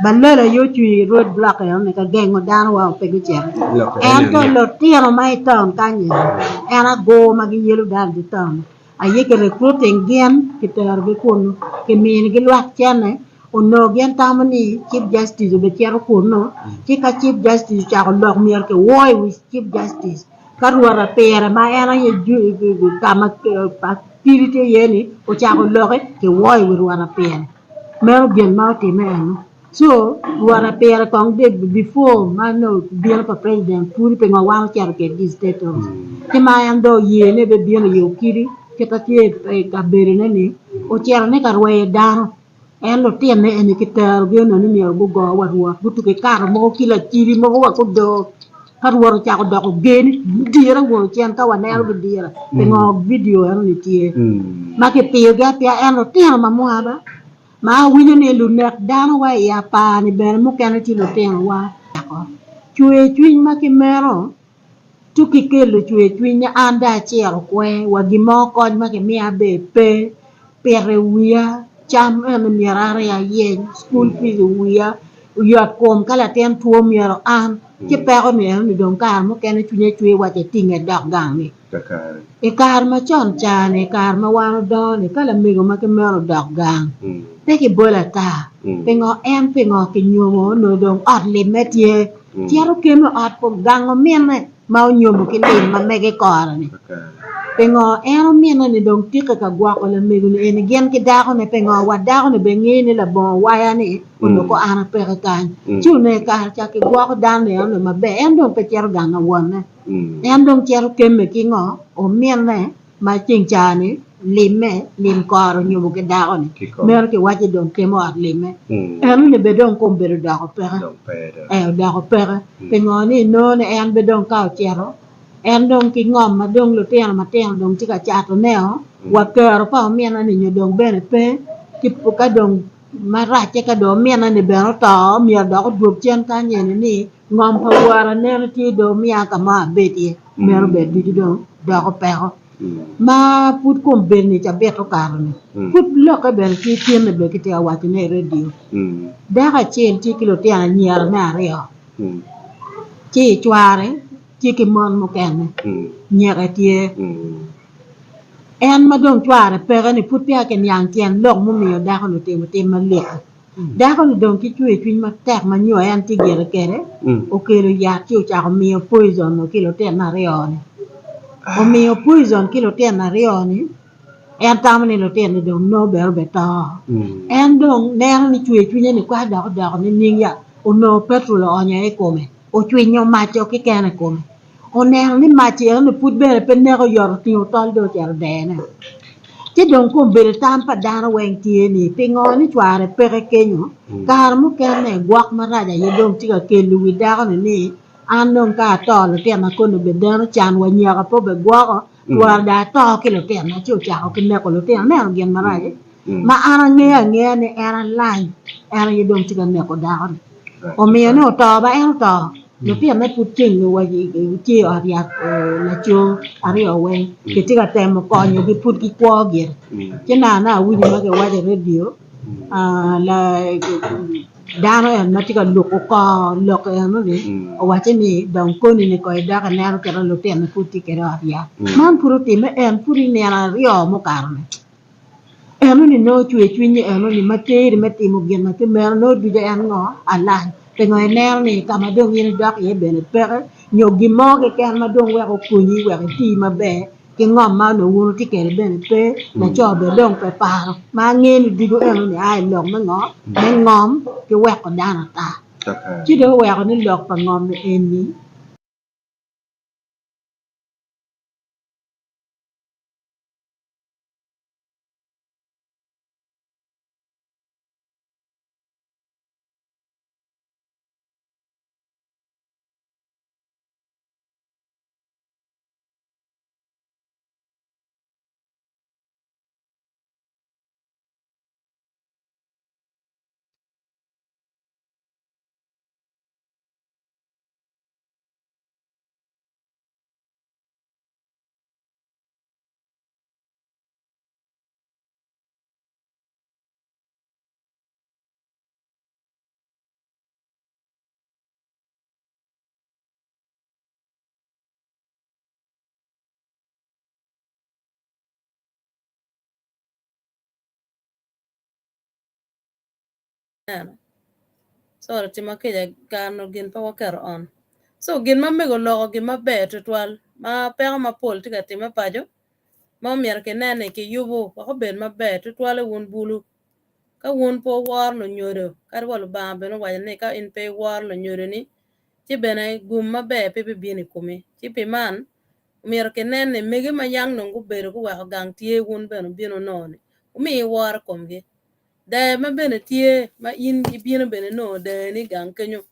Balele aye ocung i road block enoni ka gengo danowa pe gucito. Ento lutino ma i taun kany-nyi en agur ma giyelo dano i dye taun. Aye ki recruiting gin ki tero gi kunu ki mini gi lwak cene onongo gin tamo ni chief justice obi cito kunu ci ka chief justice ocako lok myero ki woo i wi chief justice ka rwot apire ma en aye kama akili tye iye ni ocako loki ki woo i wi rwot apire meno gin ma otime eno. Co, Rwot apire kong de before ma nongo bino pa president pudi pingo wan ocito kwedgi i state house ci ma en dong oye ni ebibino i Okidi kit ma tye i kabedo ne ni ocito ni ka rweyo dano en lutinne eni kiterogi onongo ni myero gugo wa rwot gutuko ikato mogo ki lacidi mogo wa gudoo ka rwot ocako doko ger ni dire wunu cen ka waneno gi dire pingo video eno ni tye ma kipiyogi apiya en lutino ma mwa ba Ma awinyo ni lunek dano wa i apar-ni bene mukene tye lutinowa. Cwer cwiny ma ki meno tuk ki kelo cwer cwiny ni an dong aciro kwe wa gin mo kony ma kimiya bene pe, pito i wiya, cam eni myero an aye ayeny, cukul pic i wiya, yot kom ka latin two myero an, ci peko ni enoni dong kare mukene cwinya cwer waci etinge edok gang ni. I kare macon ca-ni, i kare ma wan odongo-ni, ka lamego ma ki meno odok gang, pe kibolo ata. Pingo? En pingo kinyomo onongo dong ot limme tye? Cito kemo i ot gang ominne ma onyomo ki lim ma mege i kore-ni. Pingo? En ominne-ni dong tike ka gwoko lamego-ni eni gin ki dakone. Pingo? Wa dako-ni bene ngeyo ni labongo waya-ni onongo ko an apeke kany. Ci onongo i kare ca kigwoko dano-ni enoni maber, en dong pe cito gang ka wonne. En dong cito kemme ki ngo? Ominne ma ceng ca-ni limme, lim kore onyomo ki dako-ni. Meno kiwacci dong kemo ot limme. Enoni bene dong kome bedo odoko peke. Ee, odoko peke. Pingo? Ni inongo ni en bene dong ka ocito, en dong ki ngom ma dong lutino matino dong tye ka catone-o, wa kero pa ominne-ni nyo dong bene pe, ki ka dong maracce ka dong ominne-ni bene oto, myero dok odwog cen kany eni ni Ngom pa wora neno tye dong miya ka mo abed iye, meno ber ducu dong doko peko. Ma pud kom bedo ni cabit okato ni, pud lokke bene tye tinne bene kitye ka waco ne i radio. Dako acel tye ki lutino anyira me aryo, ci cware tye ki mon mukene, nyeke tye. En ma dong cware peke ni pud peya kiniang tyen lok mumiyo dako-ni otimo tim malik-ki. Dako-ni dong ki cwer cwiny matek ma nyo en tye gire kwede, okelo yat ci ocako miyo poison ki lutino aryo-ni. Omiyo poison ki lutino aryo-ni, En tamo ni lutino-ni dong nongo bene obeto. En dong neno ni cwer cwinye ni kwar dok odoko nining ya? Onongo petrol oonyo i kome, ocwinyo mac-co keken i kome. Oneno ni mac eno-ni pud bene pe neko oyot otingo tol dong ocito odene. Ci dong kombeddi tam pa dano weng tye ni pingo ni cware peke kenyo, kare mukene gwok marac aye dong tye ka kelo wi dako-ni ni an dong ka ato lutinona kono obedeno can wa nyaka pe obegwoko Twero dong ato ki lutinona ci ocako ki neko lutino. Ineno gin marac ma an angeyo angeya ni en alany, en aye dong tye ka neko dako-ni. Omiyo ni oto ba en oto, lutinone pud ceng wa tye i ot yat laco aryo weng kitye ka temo konyogi pud gikwo gire. Ci naka awinyo ma kiwaco i redio Dano en ma tye ka luko kor lok enoni owacce ni, Dong koni-ni kong idok ineno kit ma lutino-ni pud tye kwede i ot yat. Man pud otimme en pud i nino aryo mukato-ni. Enoni nongo cwer cwinyi enoni ma teri me timo gin ma kit meno nongo ducu en ngo? Alany. Pingo ineno ni ka ma dong in idok iye bene peke nyo gin mo keken ma dong wek okonyi wek iti maber ki ngom ma onongo wun wutye kwede bene pe, laco bene dong pe paro. Ma angeyo ni ducu enoni a i lok me ngo? Me ngom ki weko dano ata. Ci dong oweko ni lok pa ngom eni. Sorry tima kica kare gin pe waketo on. So gin ma mego oloko gin maber tutwal ma peko mapol tye ka timme paco ma omyero kinen ni kiyubo wek obed maber tutwale wun bulu. Ka wun pe wuworo lunyodo kadi wa Lubanga bene owaco ni ka in pe iworo lunyodoni ci bene gum maber pe bibino i komi. Ci pi man omyero kinen ni mege ma yang dong gubedo guweko gang tye wun bene wubino wunongo-ni wumi woro i komgi. Daa ma bene tye ma in ibino bene inongo daani i gang kenyo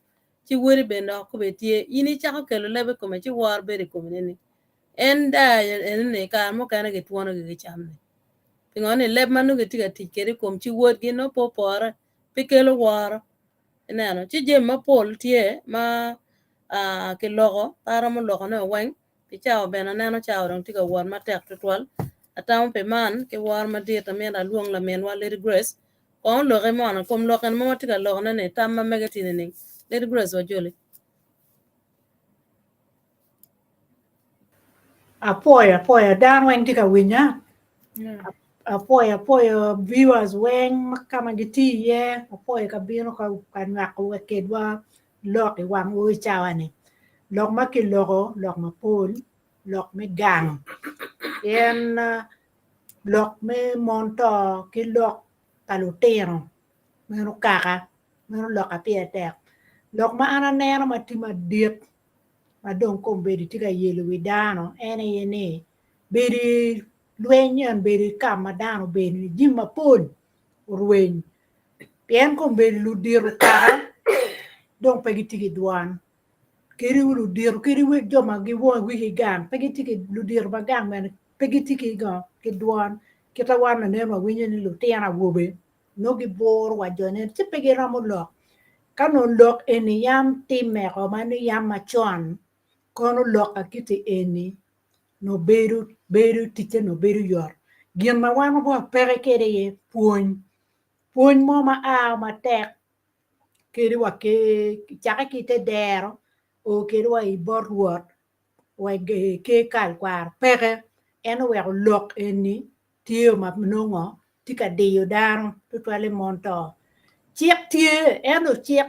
ci wodi bene dok kome tye in icako kelo leb i kome ci woro bedo i komi nining? En daa enoni kare mukene gitwonogi ki cam-ni. Pingo ni leb ma nongo gitye ka tic kwede i kom ci wodgi nongo pe opore pe kelo woro. Ineno ci jami mapol tye ma kiloko pe aromo lokone weng pi cawa bene aneno cawa dong tye ka wot matek tutwal atamo pi man ki woro madit amito alwong laminwa Lady Grace kong oloki mono i kom lok eni ma watye ka lokone ni tam ma mege tye nining Lady Grace wajoli. Apwoyo apwoyo dano weng tye ka winya apwoyo apwoyo viewers weng ma ka ma gitye iye apwoyo ka bino ka nywako kedwa lok i wang oo i cawa ni lok ma kiloko lok mapol lok me gang pien lok me mon to ki lok pa lutino meno kaka meno lok ma pire tek lok ma an aneno ma tye madit ma dong kombeddi tye ka yelo wi dano en aye ni bedo i lweny en bedo i ka ma dano obedo ni jami mapol orweny pien kombeddi ludito kaka dong pe gitye ki dwan kadi wa ludito kadi wa jo ma giwongo i wigi gang pe gitye ki ludito ma gang bene pe gitye ki ngo ki dwan kita wan lanen wawinyo ni lutino awobe nongo giburo wa jone ci pe giromo lok Ka nongo lok eni yam timme oko ma ni yam macon, kono lok a kiti eni nongo bedo bedo ticce nongo bedo yot. Gin ma wan wapeke kwede aye pwony, pwony mo ma a matek kadi wa ki cakke ki i te dero o kede wa i bot Rwot wa i ker kal kwaro peke en oweko lok eni tye ma nongo tye ka diyo dano tutwalle mon to. Cik tye ento cik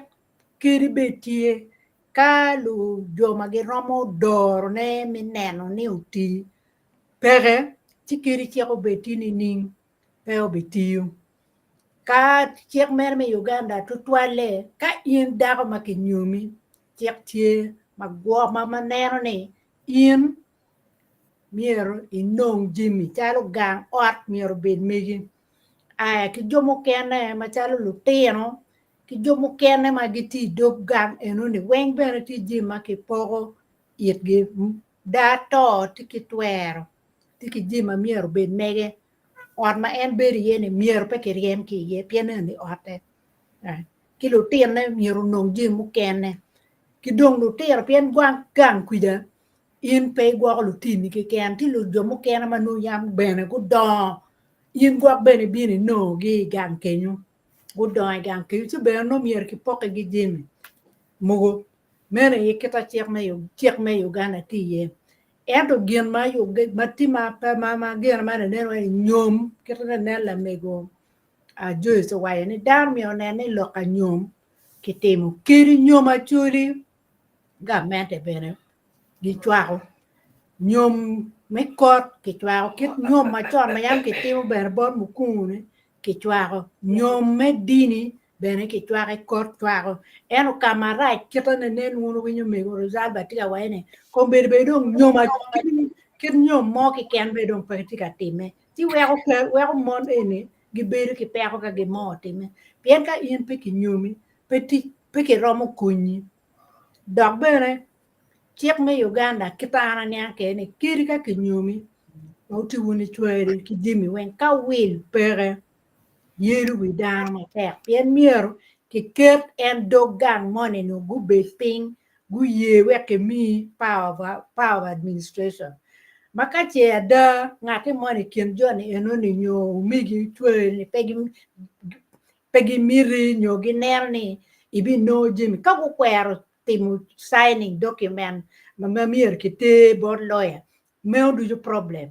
kadi bed tye ka jo ma giromo dorone me neno ni oti peke. ci kadi cik obed tye nining pe obitiyo. Ka cik mere me Uganda tutwalle ka in dako ma kinyomi cik tye ma gwok ma neno ni in myero inong jami calo gang ot myero obed megi aya ki jo mukene macalo lutino ki jo mukene ma gitye i dog gang enoni weng bene tye jami ma kipoko itgi daa to tye ki twero tye ki jami ma myero obed mege ot ma en bedo iye ni myero pe kiryem ki iye pien eni otte ki lutinne myero onong jami mukene ki dong lutino pien gang kwija in pe igwoko lutini keken tye jo mukene ma nongo yam bene gudongo in gwok bene ibino inongogi i gang kenyo gudongo i gang kenyo ci bene nongo myero kipokkigi jami mogo meno aye kit ma cik me Uganda tye iye ento gin ma tye ma gin ma nen wai nyom kit ma nen lamego Joyce owaco ni dano myero onen ni lok pa nyom kitimo kadi nyom acholi gamente bene gicwako nyom me kot kicwako kit nyom macon ma yam kitimo bene bot mukungu-ni kicwako nyom me dini bene kicwako i kot cwako ento ka marac kite ni nen wun wuwinyo mego Rosalba tye ka waco ni kombeddi bene dong nyom kit nyom mo keken bene dong pe tye ka timme ci weko weko mon eni gibedo ki peko ka gin mo otimme pien ka in pe kinyomi pe tic pe kiromo konyi dok bene cik me Uganda kit an aniang kwede ni kadi ka kinyomi ma wuti wun icwari ki jami weng ka wil peke yelo wi dano matek pien myero kiket en dog gang moni ni gubed piny guye wek kimi power of administration ma ka ce ada ngati moni i kin joni enoni nyo omegi cwari pe pe gimiti nyo gineno ni ibinongo jami ka gukwero timo signing document ma myero kiter bot lawyer meno ducu problem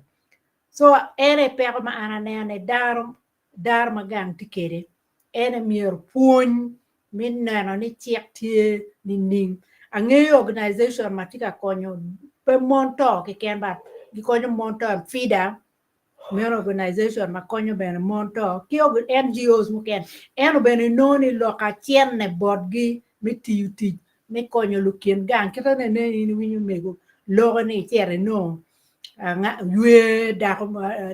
so en aye peko ma an aneno ni dano dano ma gang tye kwede en aye myero pwony me neno ni cik tye nining angeyo organization ma tye ka konyo pe mon to keken but gikonyo mon to FIDA meno organization ma konyo bene mon to ki NGOs mukene ento bene inongo ni lok acenne botgi me tiyo tic me konyo lukin gang kite nene in iwinyo mego loko ni icito inongo ywe dako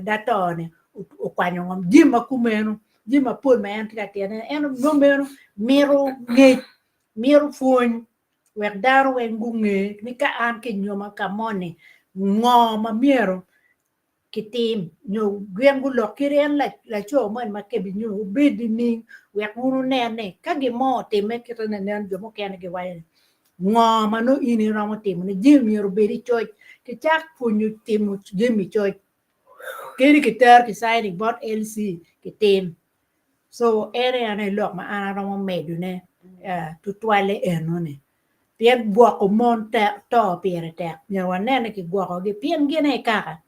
dato ni okwanyo ngom jami ma kumeno jami mapol ma en tye ka timo ento nongo meno mito ngec mito pwony wek dano weng gunge ni ka an kinyoma ka moni ngo ma myero kitim nyo gin gulok kadi en laco moni ma kibinyomo wubed nining wek wun wunen ni ka gin mo otimme kite nen jo mukene giwaco ni ngo ma nongo in iromo timone jami myero obed i coc kicak pwonyo timo jami i coc kadi kitero ki bot LC kitim so en aye lok ma an aromo medone tutwalle enoni pien gwoko mon to pire tek myero wanen ni kigwokogi pien gin aye kaka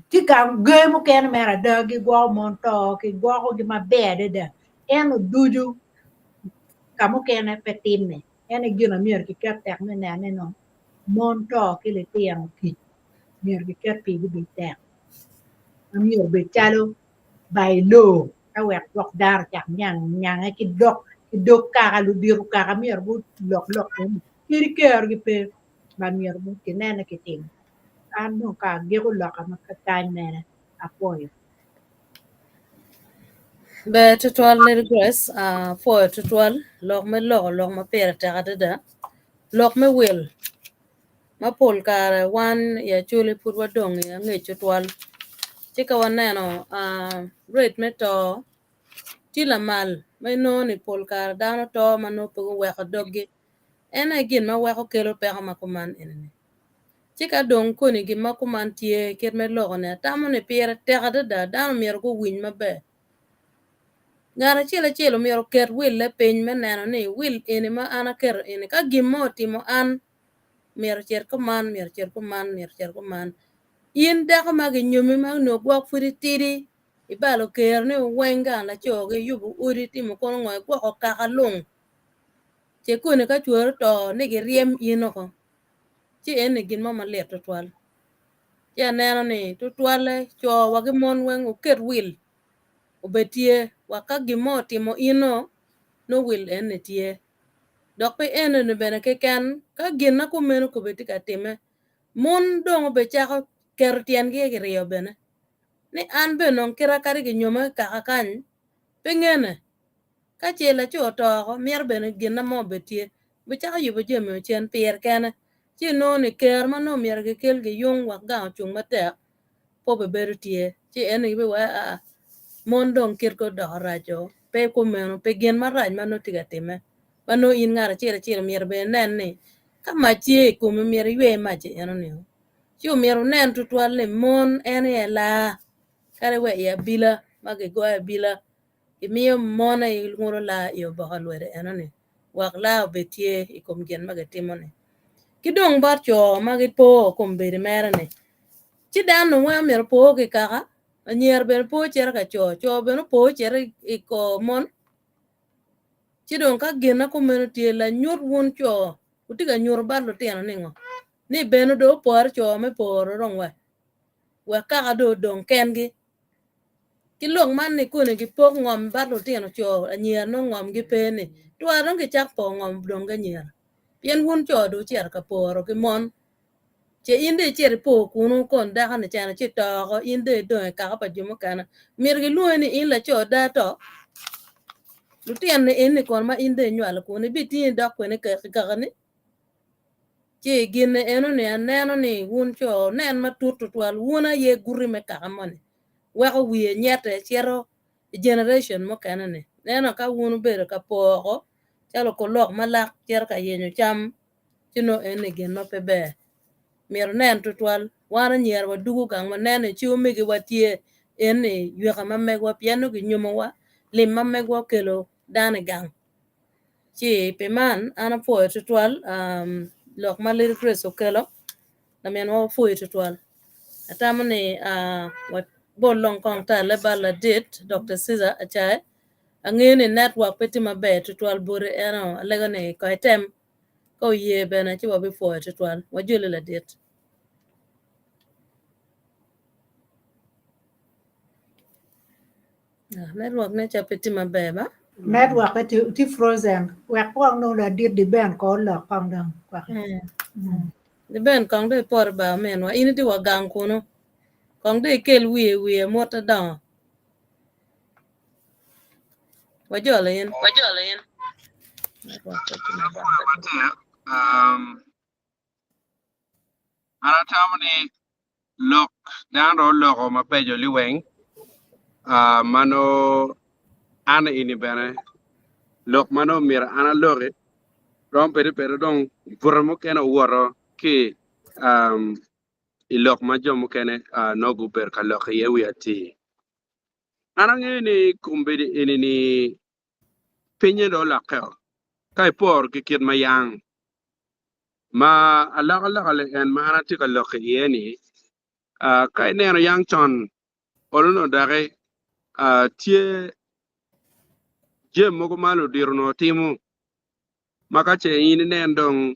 tye ka ger mukene mere ada gigwoko mon to kigwokogi maber adada ento ducu ka mukene pe timme en aye gin ma myero kiket tek me neno ni mon to ki litino kic myero kiket pigi obed tek ma myero obed calo by law ka wek gwok dano ocak nyange ki dok ki dog kaka ludito kaka myero gulok lok eni kadi kerogi pe ba myero kinen ni kitimo an dong ka agiko loka ma kany mere apwoyo. Ber tutwal Lady Grace, apwoyo tutwal lok me loko lok ma pire tek adada lok me wil ma pol kare wan i Acholi pud wadong i angec tutwal ci ka waneno rate me to tye lamal ma inongo ni pol kare dano to ma nongo pe guweko doggi en aye gin ma weko kelo peko ma kuman eni-ni ci ka dong koni gin ma kuman tye kit me loko-ni atamo ni pire tek adada dano myero guwiny maber. Ngat acel acel myero oket wille piny me neno ni wil eni ma an aketo eni ka gin mo otimo an myero ocit kuman myero ocit kuman myero ocit kuman. In dako ma ginyomi ma onongo gwok pud itidi ibalo keroni weng gang laco gi iyubo odi itimo kono ngo igwoko kaka lung ce koni ka cwari oto ni giryem in oko ci eni gin mo malit tutwal. Ci aneno ni tutwalle co wa ki mon weng wuket wil obed tye wa ka gin mo otimo ino nongo wil eni tye. Dok pi enoni bene keken ka gin ma kumeno kobedi tye ka timme mon dong obecako keto tyengi kiryo bene ni an bene dong kita kadi kinyoma ki kaka kany pe ngene ka ce laco oto oko mito bene ginna mo obed tye obicako yubo jami ocen pire kene ci inongo ni ker ma nongo myero gikel giyung wek gang ocung matek pe obibedo tye ci en aye biwaco aa mon dong kitgi odoko raco pe kumeno pi gin marac ma nongo tye ka timme ma nongo in ngat acel acel myero bene inen ni ka mac tye i komi myero iywe mac-ci enoni ci omyero wunen tutwal ni mon en aye laa kadi wa i abila ma gigoyo abila gimiyo mon aye ngulo laa i oboke lwedo enoni wek laa obed tye i kom gin ma gitimo-ni. Ki dong bot co ma gipo kombeddi mere-ni, ci dano weng myero opo ki kaka, anyira bene po cito ka co, co bene opo cito i kor mon. Ci dong ka gin ma kumeno tye, lanyut wun co wutye ka nyuto bot lutino ningo? Ni bene dong opore co me poro dong wek wek kaka dong odong kengi. Ki lok man ni koni gipok ngom bot lutino co anyira nongo ngomgi pe ni twara dong gicak poko ngom dong ki anyira pien wun co dong wucito ka poro ki mon ce in dong icito ipor kunu kon dako ni cene ci to oko in dong idong i kaka pa jo mukene myero gilwongi ni in laco ada to lutino ni eni kono ma in dong inywalo kunu ibitingi idok kwene i kakani. Ci gin enoni aneno ni wun co wunen matut tutwal wun aye guti me kaka moni weko wiye nyete cito i generation mukene ni ento ka wun wubedo ka poko calo okolok ma lak cito ka yenyo cam ci nongo eni gin ma pe ber myero wunen tutwal wan anyira wadugo gang waneno ni ci omegiwa tye eni yweka ma megwa pien nongo ginyomowa lim ma megwa okelo dano i gang. Ci pi man an apwoyo tutwal lok ma Lady Grace okelo laminwa wapwoyo tutwal atamo ni wabol dong kong tale bal ladit Dr. Caesar Acae angeyo ni network pe tye maber tutwal bote ento alego ni kong item ka oye bene ci wabipwoyo tutwal wajoli ladit. Network ne ca pe tye maber ba. Network tye frozen. Wek kong dong ladit di Ben ko olok kong dong. Di Ben kong dong ipot ba ominwa. In itye wa gang kunu. Kong dong ikel wiye wiye mot adongo. Wajolo in. Wajolo in. Network pe tye maber. An atamo ni lok dano dong oloko mabeco liweng ma nongo an eni bene lok ma nongo myero an aloki romo bedo bene dong bute mukene owoto ki i lok ma jo mukene nongo gubedo ka lok iye wi atir. An angeyo ni kombeddi eni ni pinye dong olokkeo ka iporo ki kit ma yang. Ma alokaloka en ma an atye ka lok iye ni, ka ineno yang con olo onongo doki tye jami mogo ma ludito onongo timo ma ka ce in inen dong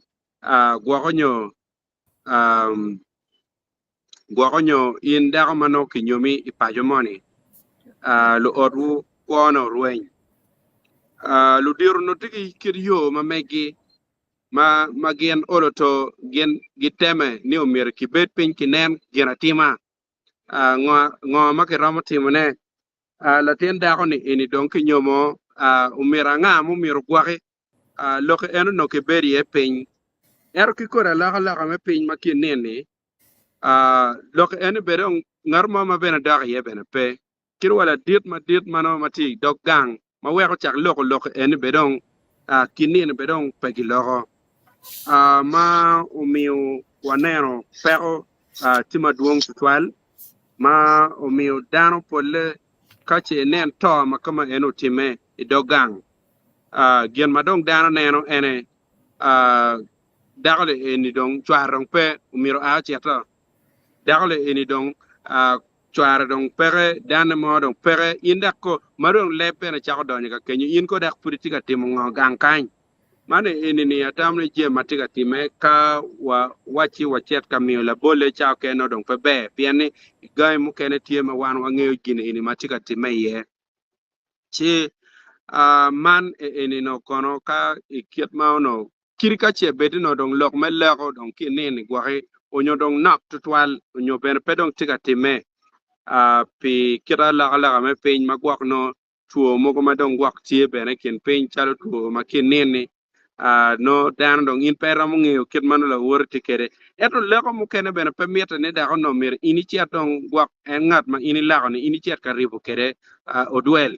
gwoko nyo gwoko nyo in dako ma nongo kinyomi i paco moni luotwu kwone orweny. Ludito onongo tye ki kit yo ma megi ma ma gin olo to gin giteme ni omyero kibed piny kinen gin atima ah, ngo ngo ma kiromo timone ah, latin dako ni eni dong kinyomo ah, omyero anga ma omyero ogwoki ah, loki en onongo kibedo iye piny ento ki kodi alokaloka me piny ma kin nini ah, loki eni bene dong ngat mo ma bene dok iye bene pe. Kit wa ladit madit ma nongo ma tye i dog gang ma weko cak loko lok eni be dong ki nino be dong pe giloko ma omiyo waneno peko tye madwong tutwal ma omiyo dano polle ka ce inen to ma kama en otime i dog gang gin ma dong dano neno ene dako eni dong cware dong pe omyero a ocito dako eni dong Cware dong peke, danne mo dong peke, in dok ko ma dong leb bene cako donyo ka kenyo, in ko dok pud itye ka timo ngo gang kany? Man eni-ni atamo ni jami ma tye ka timme ka wa wacci wacit ka miyo labolle ca okene nongo dong pe ber pien ni i gangi mukene tye ma wan wangeyo gin eni ma tye ka timme iye. Ci man eni nongo kono ka i kit ma onongo kadi ka ce bed ni nongo dong lok me leko dong ki nini gwoki onyo dong nok tutwal onyo bene pe dong tye ka timme pi kit alokaloka me piny ma gwok nongo two mogo ma dong gwok tye bene i kin piny calo two ma ki nini nongo dano dong in pe iromo ngeyo kit ma nongo lawoti tye kwede. Ento leko mukene bene pe mitte ni dok onongo myero in icit dong gwok en ngat ma in ilako ni in icit ka ribo kwede odwel.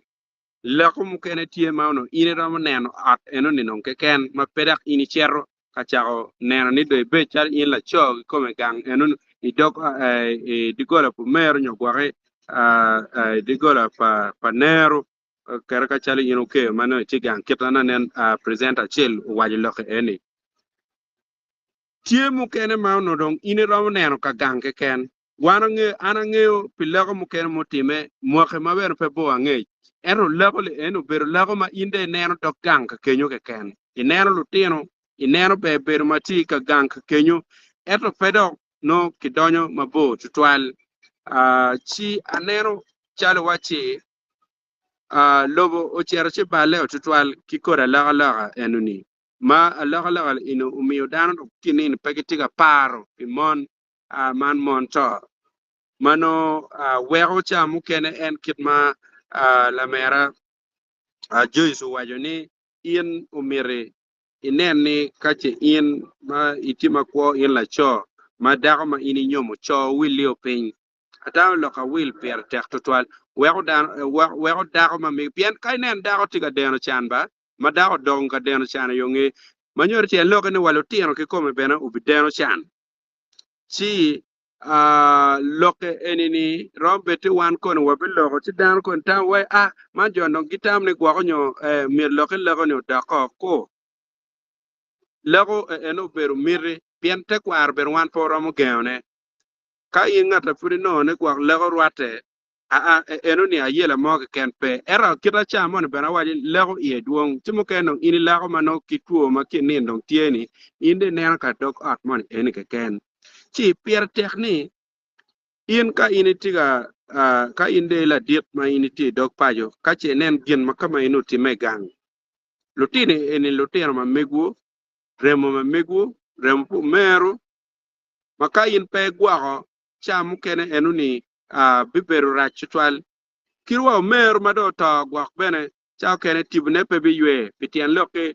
Leko mukene tye ma onongo in iromo neno ot enoni dong keken ma pe dok in icito ka cako neno ni dong ibed calo in laco kikome gang enoni i dog i doggola pa omeru nyo gwoki i doggola pa neru kadi ka calo in okeyo ma nongo itye gang kit ma nen presenter acel owaco lok eni. Tye mukene ma onongo dong in iromo neno ka gang keken. Wan angeyo, an angeyo pi leko mukene mutime mwaki ma bene pe bor angec. Ento leko-li eni obedo leko ma in dong ineno dog gang ka kenyo keken. Ineno lutino, ineno ber bedo ma tye ka gang ka kenyo, ento pe dok nongo kidonyo mabor tutwal. Ci aneno calo wacci lobo ocito ci balle-o tutwal ki kodi alokaloka eno-ni, ma alokaloka eni omiyo dano dong kinino pe gitye ka paro pi mon man mon to ma nongo weko ca mukene en kit ma lamera Joyce owaco ni in omiti inen ni ka ce in ma itye makwo in laco ma dako ma in inyomo co wilio piny. Atamo lok awil pire tek tutwal weko dano weko dako ma megi pien ka inen dako tye ka deno can ba ma dako odongo ka deno can i yo nge ma nyuto tyen lokke ni wa lutino kikome bene obideno can. Ci lokke eni ni romo bed ti wan koni wabiloko ci dano koni tamo wai a man jo dong gitamo ni gwoko nyo myero lokke leko ni odoko ku leko eno obedo miti pien tekwaro bene wan pe waromo gengo ne ka in ngat a pud inongo ni gwok leko rwatte Aa, eno-ni ayela mo keken pe. Ento kit aca moni bene awaco ni leko iye dwong, ci mukene dong in ileko ma nongo ki two ma ki nino dong tye-ni, in dong ineno ka dog ot moni eni keken. Ci pire tek ni in ka in itye ka, ka in dong i ladit ma in itye i dog paco, ka ce inen gin ma ka ma in otimme i gang, lutino eni lutino ma megwu, remo ma megwu, remo pa omeru, ma ka in pe igwoko, ca mukene eno-ni bibedo rac tutwal. Kit wa omeru ma dong oto gwok bene ca okene tibone pe biywe pi tyen lok-ki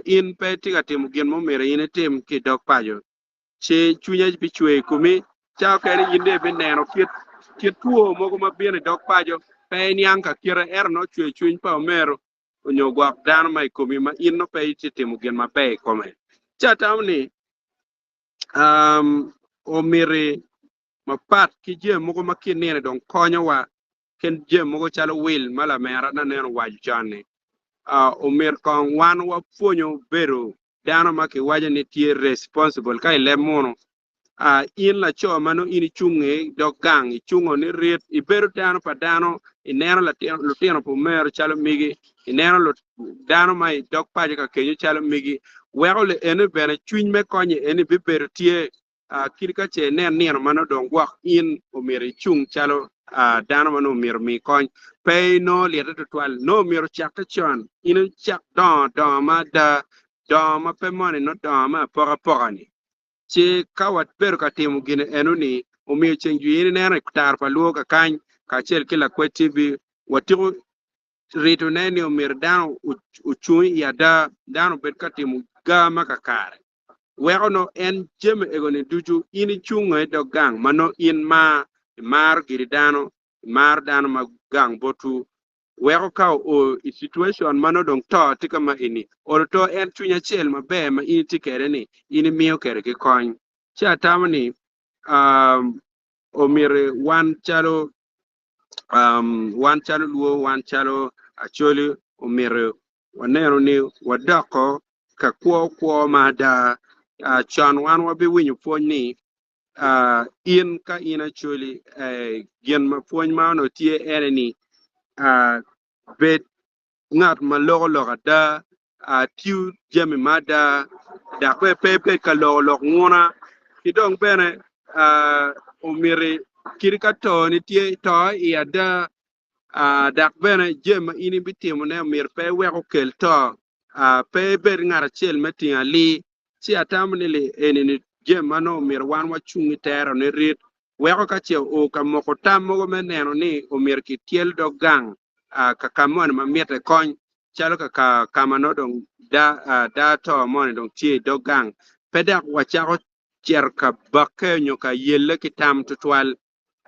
in pe itye ka timo gin ma omyero in itim ki i dog paco, ci cwinye bicwer i komi. Ca okene in dong ibineno kit kit two mogo ma bino i dog paco, pe iniang ka kite ento nongo cwer cwiny pa omeru onyo gwok dano ma i komi ma in nongo pe itye timo gin maber i kome. Ci atamo ni omiti mapat ki jami mogo ma kinine dong konyowa ki jami mogo calo wil ma lamera naneno owaco con-ni. Omyero kong wan wapwonyo bedo dano ma kiwaco ni tye responsible ka i leb munu. In laco ma nongo in icung i dog gang, icungo ni rit, ibedo dano pa dano, ineno lutino pa omero calo megi, ineno dano ma i dog paco ka kenyo calo megi, weko eni bene cwiny me konye eni bibedo tye. Kadi ka ce inen nino ma nongo dong gwok in omyero icung calo dano ma nongo myero omi kony, pe inongo lite tutwal. Nongo myero ocakke con, in icak dongo dongo ma ada, dongo ma pe moni nongo dongo me apokapoka-ni. Ci ka wabedo ka timo gin eno-ni, omiyo ceng jwi in ineno i taro pa lwor kakany kacel ki lakwed TV, watiko ritone ni omyero dano ocung i ada, dano obed ka timo ga ma kakare. Weko nongo en jami ego-ni ducu in icungo i dog gang ma nongo in mar, imaro giri dano, imaro dano ma gang botwu. Weko ka oo i situation ma nongo dong to tye ka ma eni, olo to en cwiny acel maber ma in itye kwede ni in imiyo kwede ki kony. Ci atamo ni omyero wan calo wan calo Lwo, wan calo Acholi omyero wanenu ni wadoko ka kwo kwo ma ada. Con wan wabiwinyo pwony ni in ka in Acholi gin ma pwony ma onongo tye ene ni bed ngat ma loko lok ada. Tiyo jami ma ada dok bene pe ibed ka loko lok nguna ki dong bene omiti kadi ka toni tye to i ada dok bene jami ma in ibitimone omyero pe iwek okel to pe ibed ngat acel me tingo alii ci atamo ni eni-ni jami ma nongo omyero wan wacung i tere nirit weko ka ce oo ka moko tam mogo me neno ni omyero kityel dog gang ka ka moni ma mitte kony calo ka ka ma nongo dong daa to moni dong tye i dog gang pe dok wacako cito ka bakke nyo ka yelle ki tam tutwal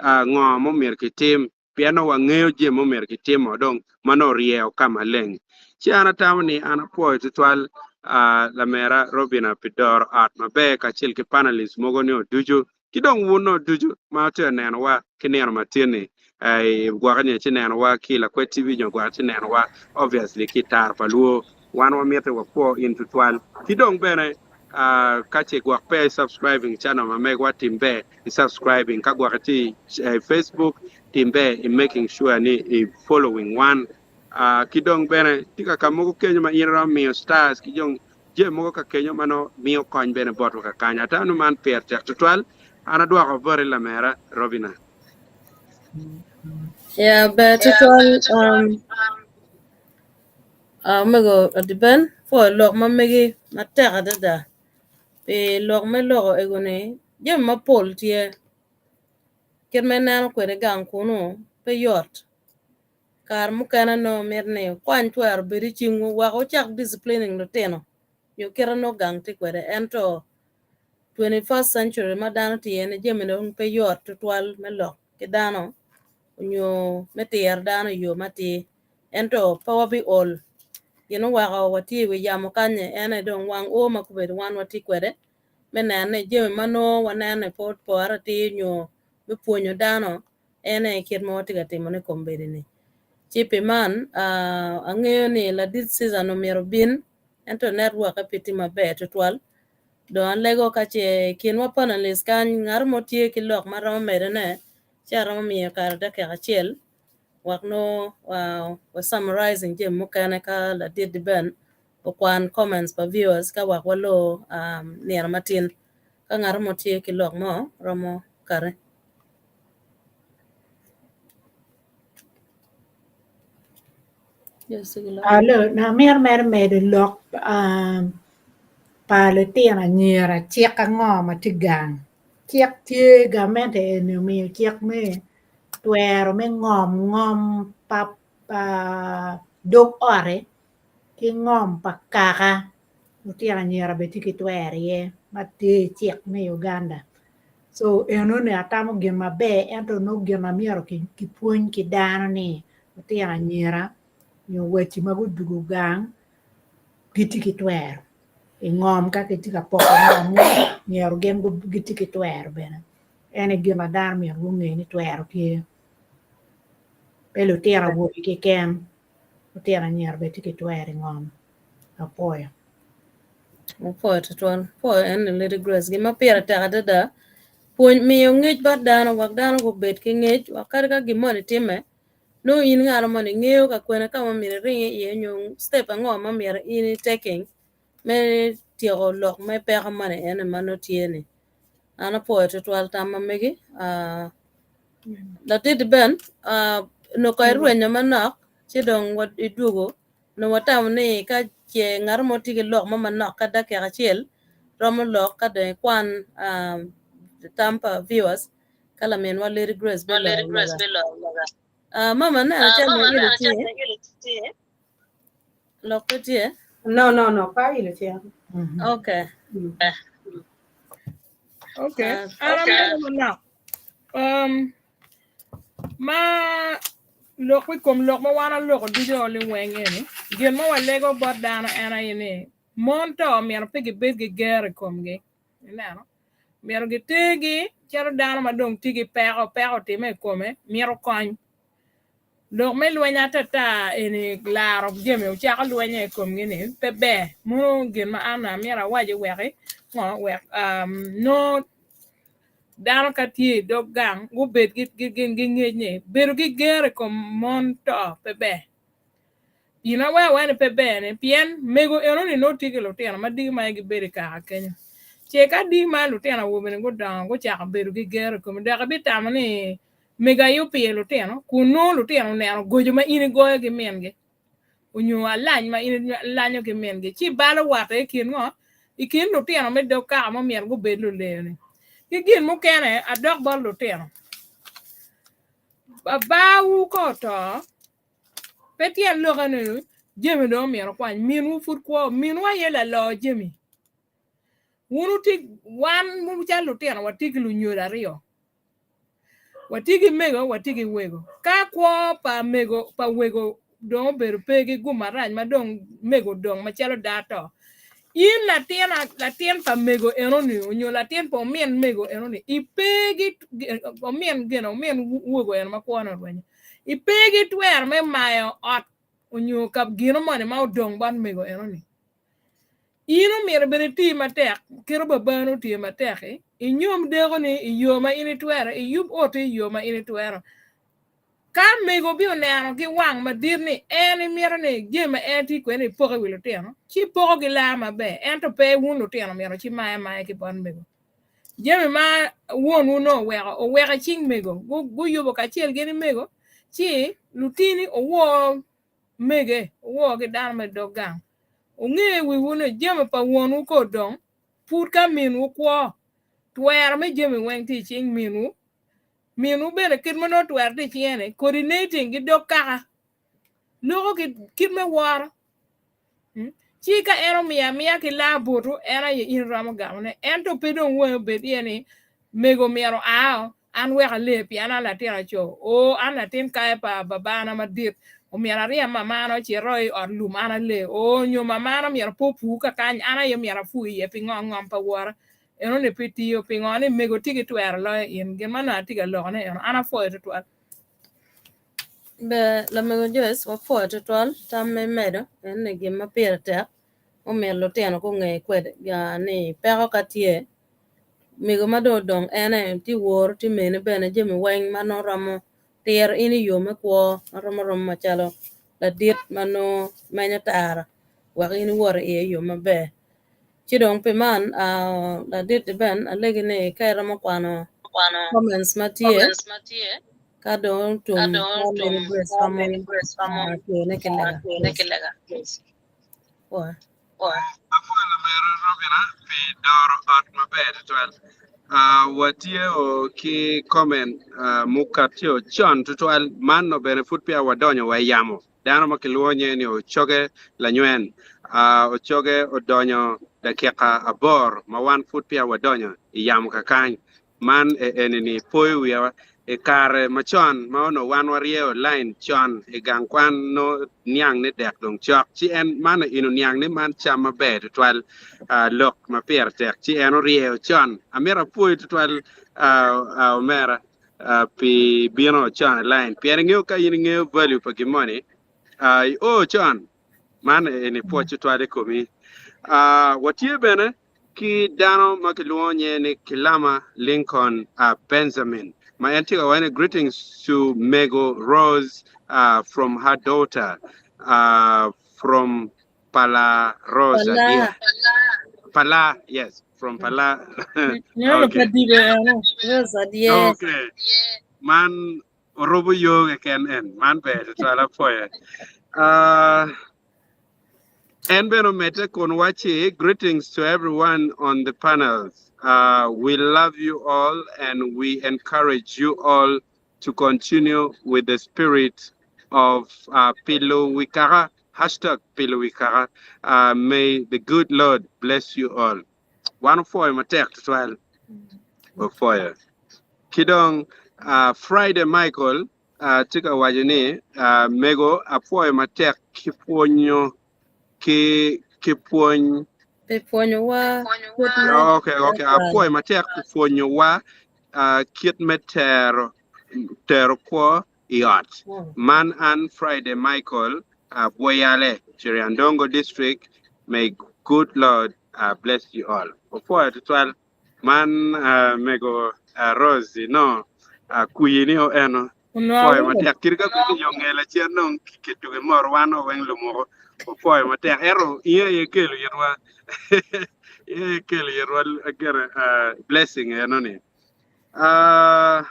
ngo ma omyero kitim pien nongo wangeyo jami ma omyero kitimo dong ma nongo oryeo ka maleng. Ci an atamo ni an apwoyo tutwal lamera Robina pi doro ot maber kacel ki panelists mogo nio ducu ki dong wun nongo ducu ma wutye ka nenowa ki nino matin-ni gwokke nyo ci nenowa ki i Lakwed TV nyo gwokke ci nenowa obviously ki i Tara pa Luo wan wamiti wakwo in tutwal ki dong bene ka ce gwok pe i subscribing channel ma megwa tim ber i subscribing ka gwok itye i Facebook tim ber i making sure ni i following wan ki dong bene tye ka ka mogo kenyo ma in iromo miyo stars ki dong jami mogo ka kenyo ma nongo miyo kony bene botwa kakany. Atamo ni man pire tek tutwal. An adwoko boti lamera Robina. Yeah, ber tutwal. Omego Adiben, pwoyo lok ma megi matek adada. Pi lok me loko ego-ni, jami mapol tye. Kit ma ineno kwede gang kunu pe yot. Kare mukene nongo mito ni wukwany twero obed i cingwu wek wucak disciplining lutino nyo kite nongo gang tye kwede ento 21st century ma dano tye iye ni jami dong pe yot tutwal me lok ki dano nyo me tiro dano i yo matir ento pe wabiol gin oweko watye i wi yamo kany-nyi en aye dong wang oo ma kobedo wan watye kwede me neno ni jami ma nongo waneno ni pe opore atir nyo me pwonyo dano en aye kit ma watye ka timone kombeddi-ni. Ci pi man, angeyo ni ladit Susan omyero obin, ento netwokke pe tye maber tutwal. Dong alego ka ce i kinwa panelist kany ngat mo tye ki lok ma romo medone, ci aromo miyo kare dakika acel wek nongo wa summarizing jami mukene ka ladit Ben okwan comments pa viewers ka wek walor nino matin. Ka ngat mo tye ki lok mo romo kati. Alo, amito mere medo lok pa litino anyira cik ango ma tye gang. Cik tye gamente eni omiyo cik me twero me ngom ngom pa dog ot-ti ki ngom pa kaka lutino anyira bene tye ki twero iye ma tye i cik me Uganda. So enoni atamo gin maber ento nongo gin ma myero kipwony ki dano ni lutino anyira nyo waci ma gudwogo gang gitye ki twero i ngom ka kitye ka poko ngom myero gin gitye ki twero bene en aye gin ma dano myero gunge ni twero tye pe lutino awobe keken lutino anyira bene tye ki twero i ngom. Apwoyo. Apwoyo tutwal. Apwoyo en ni Lady Grace. Gin ma pire tek adada, pwony miyo ngec bot dano wek dano gubed ki ngec wek kadi ka gin moni timme, nongo in ngat moni ingeyo ka kwene ka ma myero iring iye nyo step ango ma myero in i taking me tyeko lok me peko moni eni ma nongo tye ni. An apwoyo tutwal tam ma megi. Ah, ladit Ben, ah, nongo kong irwenyo manok ci dong idwogo Nongo watamo ni ka ce ngat mo tye ki lok mo manok ka dakika acel romo lok ka dong ikwan tam pa viewers ka laminwa Lady Grace biloro loka. Mama aneno calo ilo tye. Lok pe tye? No, no, no, pa ilo tye. Okay. Okay. An amito manok. Ma lok i kom lok ma wan aloko ducu o liweng eni, gin ma walego bot dano en aye ni, mon to myero pe gibed ki ger i komgi. Ineno? Myero gitergi calo dano ma dong tye ki peko, peko otimme i kome, mito kony. Lok me lweny atata eni laro jami ocako lwenye i komgi-ni pe ber. Mono gin ma an amyero awaci weki ngo wek nongo Dano ka tye i dog gang gubed ki ngec ni bedo ki ger i kom mon to pe ber. Gin ma weko awaco ni pe ber-ni pien mego enoni nongo tye ki lutino ma diki ma gibedo i kaka kenyo. Ce ka diki ma lutino awobe-ni gudongo gucako bedo ki gero i komi dok ibitamo ni mego aye opiyo lutino kun nongo lutino oneno goco ma in igoyo ki mingi onyo alany ma in ilanyo ki mingi ci balo watte i kin ngo? I kin lutino me dog kaka ma omyero gubed luleyo-ni. Ki gin mukene adok bot lutino, babawu ka oto Pe tyen lokke ni jami dong omyero okwany. Minwu pud kwo. Minwu aye laloo jami. Wun wutye, wan calo lutino watye ki lunyodo aryo. Watye ki mego, watye ki wego. Ka kwo pa mego, pa wego dong obedo pe ki gum marac ma dong mego odong macalo daa to, in latin, latin pa mego enoni onyo latin pa omin mego enoni ipe ki omin gin, omin wego eno ma kwone orwenyo. Ipe ki twero me mayo ot onyo ka gino moni ma odong bot mego enoni. In omyero bene iti matek kit ma babani otiyo matek-ki, inyom dekoni i yo ma in itwero, iyub oti i yo ma in itwero. Ka mego bioneno ki wang madit ni en imito ni jami ma en tye kwede-ni ipok i wi lutino, ci poko gilaa maber, ento pe wun lutino myero ci mayo amaya ki bot mego. Jami ma wonwu nongo oweko, oweko i cing mego, guyubo kacel gin ki mego, ci lutini owor mege, owor ki dano me dog gang. Wunge i wiwu ni jami pa wonwu ka odong, pud ka minwu kwo, twero me jami weng tye i cing minwu. Minwu bene kit ma nongo twero tye i cinge-ni, coordinating ki dog kaka, loko ki kit me woro. Ci ka en omiyo amiya ki laa botwu, en aye in iromo gamone. Ento pe dong wangi obed iye ni, 'Mego myero oa, an wek ale pien an latin aco, o an latin kayo pa babana madit, omyero aryem mamana ocito i ot lum an ale, o nyo mamana myero pe opur kakany, an aye myero apur iye pingo ngom pa wora enoni pe tiyo, pingo ni mego tye ki twero loyo in. Gin ma nongo atye ka lokone eno, an apwoyo tutwal. Ber lamego Joyce wapwoyo tutwal tam ma imedo en ni gin ma pire tek mumito lutino gunge kwede ni peko ka tye mego ma dong odong ene tye woro tye mene bene jami weng ma nongo romo tiro in i yo me kwo ma romo romo macalo ladit ma nongo menyo tara wek in iwot iye i yo maber. Ci dong pi man ladit Ben alegi ni ka iromo kwano comments ma tye ka dong otum ka Lady Grace romo tiyone ki lega. Pwoyo. Apwoyo lamera Robina pi doro ot maber tutwal. Watye ki comment mukatio con tutwal man no bene pud peya wadonyo wa i yamo. Dano ma kilwongo nyinge ni Ocoge Lanywen Ocoge odonyo dakika aboro ma wan pud peya wadonyo i yamo kakany. Man eni-ni poyo wiya i kare macon ma onongo wan waryeyo lain con i gang kwan nongo niang ni dek dong cok ci en man eni oniang ni man cam maber tutwal lok ma pire tek ci en oryeyo con. Amito apwoyi tutwal omera. pi bino con i line pien ingeyo ka in ingeyo value pa gin moni io con man eni pwoc tutwal i komi. Watye bene ki dano ma kilwongo nyinge ni Kilama Lincoln Benjamin ma en tye ka waco ni greetings to Mego Rose from her daughter from Pala Rose Pala. Adia. Pala, yes, from Pala. Nyalo okay. pa dibe eno. Rose Adie. Okay. Man orubo yo keken en. Man ber tutwal apwoye. En bene omedde kun wacci, Greetings to everyone on the panels. We love you all and we encourage you all to continue with the spirit of Pilo Wi Kaka, hashtag Pilo Wi Kaka. May the good Lord bless you all. Wan opwoyo matek tutwal. Opwoyo. Ki dong Friday Michael tye ka waco ni mego apwoyo matek ki pwonyo ki ki pwony Pi pwonyowa kit me Okay, okay. Apwoyo matek pi pwonyowa kit me tero tero kwo i ot. Man an Friday Michael Bwoyale, Kiryandongo District. May good Lord bless you all. Opwoyo tutwal. Man mego Rose no kuyi ni o eno. Onongo Pwoyo awinyo. matek. Kadi ka bed ni yo nge lacen dong kituko imoro wan o weng lumuko. Opwoyo matek. Ento in aye ikelo itwa. In aye ikelo itwa gire uh, blessing eno ni. Uh,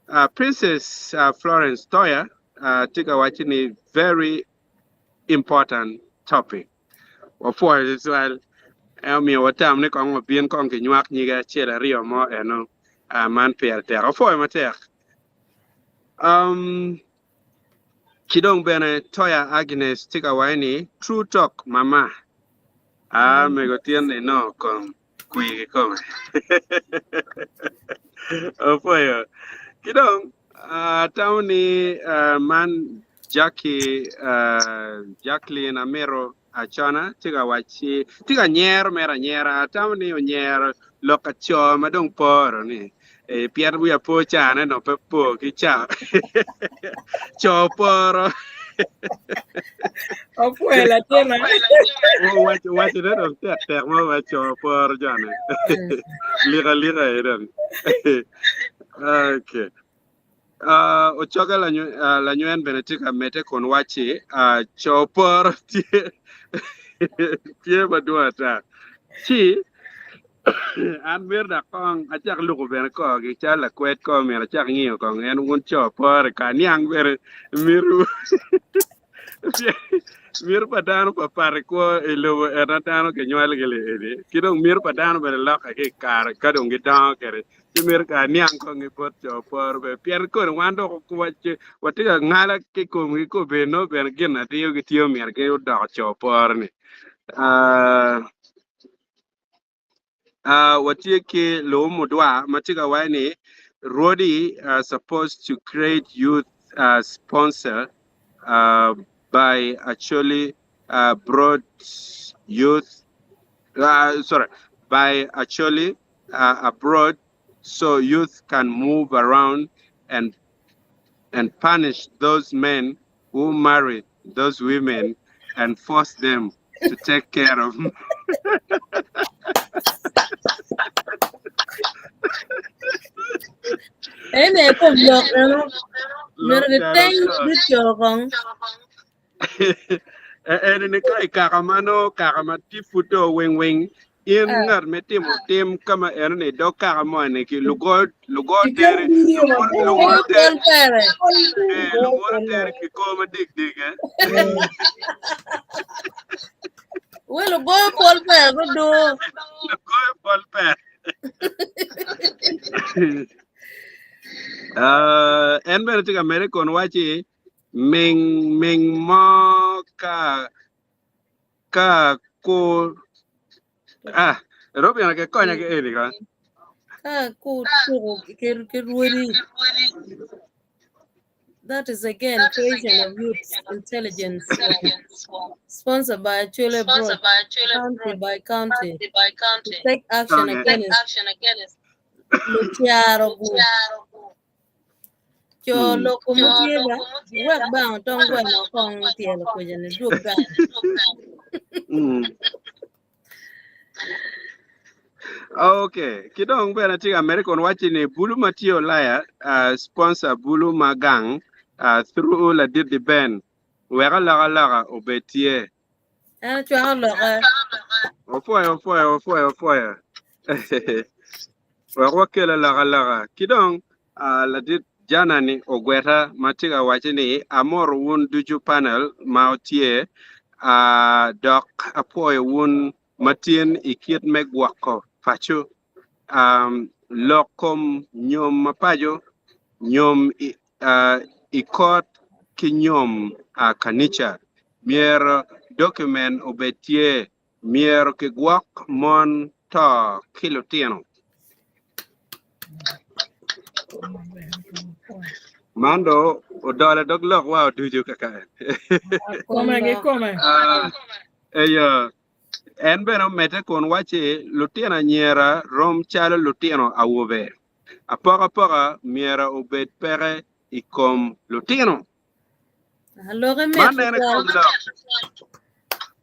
uh, Princess uh, Florence Toya uh, tye ka waco ni very important topic. Wapwoyo tutwal. En omiyo watam ni kong wabin kong kinywak nyige acel aryo mo eno. Uh, man pire tek. Wapwoyo matek. Um, ki dong bene Toya Agnes tye ka waco ni true talk mama. Ah, mego tyen ni no kong kwir kikome. Opwoyo. Ki dong atamo ni man Jackie, Jacqueline amito acona tye ka wacci tye ka nyero mere anyera atamo ni onyero lok ka co ma dong poro ni pien wiya po cane no pe po ki ca co poro. Opwoyo latinna. Owaco waco ne dong tek tek mo ma co poro jone. Lika lika aye dong. Okay. Uh, ocoge uh, lanywen bene tye ka medde kun wacci uh, co poro tye tye madwong ata. Ci an myero dok kong acak luko bene korgi calo lakwed kor myero acak ngiyo kong en wun co pore ka niang bene mito mito pa dano papat i kwo i lobo en a dano kinywalogi li eni ki dong mito pa dano bene lokke ki i kare ka dong gidongo kwede ci mito ka aniang kong i bot co pore bene pien koni wan dok watye ka ngala ki komgi kobedo nongo bene gin na diyo gitiyo myero gi odoko co pore ni. Watye ki Luwumudwa ma tye ka waco ni Rwodi are supposed to create youth sponsor by actually brought youth sorry by actually abroad so youth can move around and and punish those men who marry those women and force them to take care of Ene kom lok eno. Myero giteng ducu kong. Eni ni ka i kaka ma nongo kaka ma tye pud dong wing wing in Ah. ngat me timo tim ka ma eno ni dog kaka mo ni ki lugo lugo Iket teri video lugo maber. lugo Pol teri pere. eh lugo teri ki kor ma dik dik eh We lugoyo pol pere gudu. lugoyo pol pere Ah, en bene tye ka mere kun wacci ming ming mo ka ka ku ah Robin ke konya ke eni ka Ka ku tuko ki ki rwodi. That is again creation of youth intelligence sponsored by Acholi Abroad, county by county, to take action Okay. against lutyaro gu. Co lok kom tye ba, wek bang tong gweno kong tyelo kweja ni dwog bang. Okay, ki dong bene tye ka mere kun wacci ni bulu ma tye Ulaya uh, sponsor bulu ma gang uh, through ladit di Ben wek alokaloka obed tye. En ocwako loke. Opwoyo, opwoyo, opwoyo, opwoyo. Wek wakel alokaloka. Ki dong uh, ladit Janani ogweta ma tye ka wacce ni amoro wun ducu panel ma wutye uh, dok apwoyo wun matin i kit me gwoko paco. Um, lok kom nyom ma paco, nyom i, uh, i kot ki nyom uh, kanica. Myero document obed tye. Myero kigwok mon to ki lutino. Man do odolo dog lok wa oducu kaka. Kome kikome. Ah, eyo. En bene omedde kun wacci lutino anyira rom calo lutino awobe. Apokapoka myero obed peke i kom lutino. Loke mit Man en tutwal. kom lok.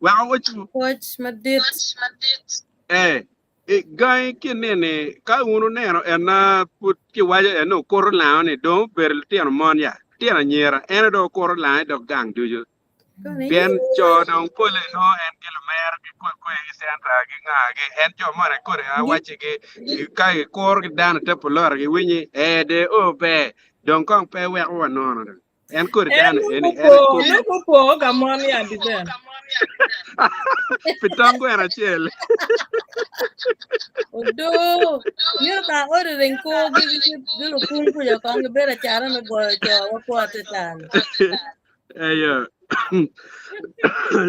Wek awacu. Pwoc madit. Eh, Gangi ki nini ka wun wuneno ena pud kiwaco en ni okuto lango ni dong obedo litino mon ya, litino anyira en aye dong okuto lango i dog gang ducu. Pien co dong pole nongo en ki lumere ki kwe kwe ki centa ki nga gi en jo moni kodi awacci gi ka gikuro ki dano i te pulota giwinyi ee de o ber dong kong pe weko wa nono dong. En kodi En dano eni en opo, kodi nongo opo ka mon ya diben. pi tong gweno acel. Odo, myero ka odi ring kor gi gi gi lukung kuca kong gibedo acana me goyo co wakwo atetan. Eyo.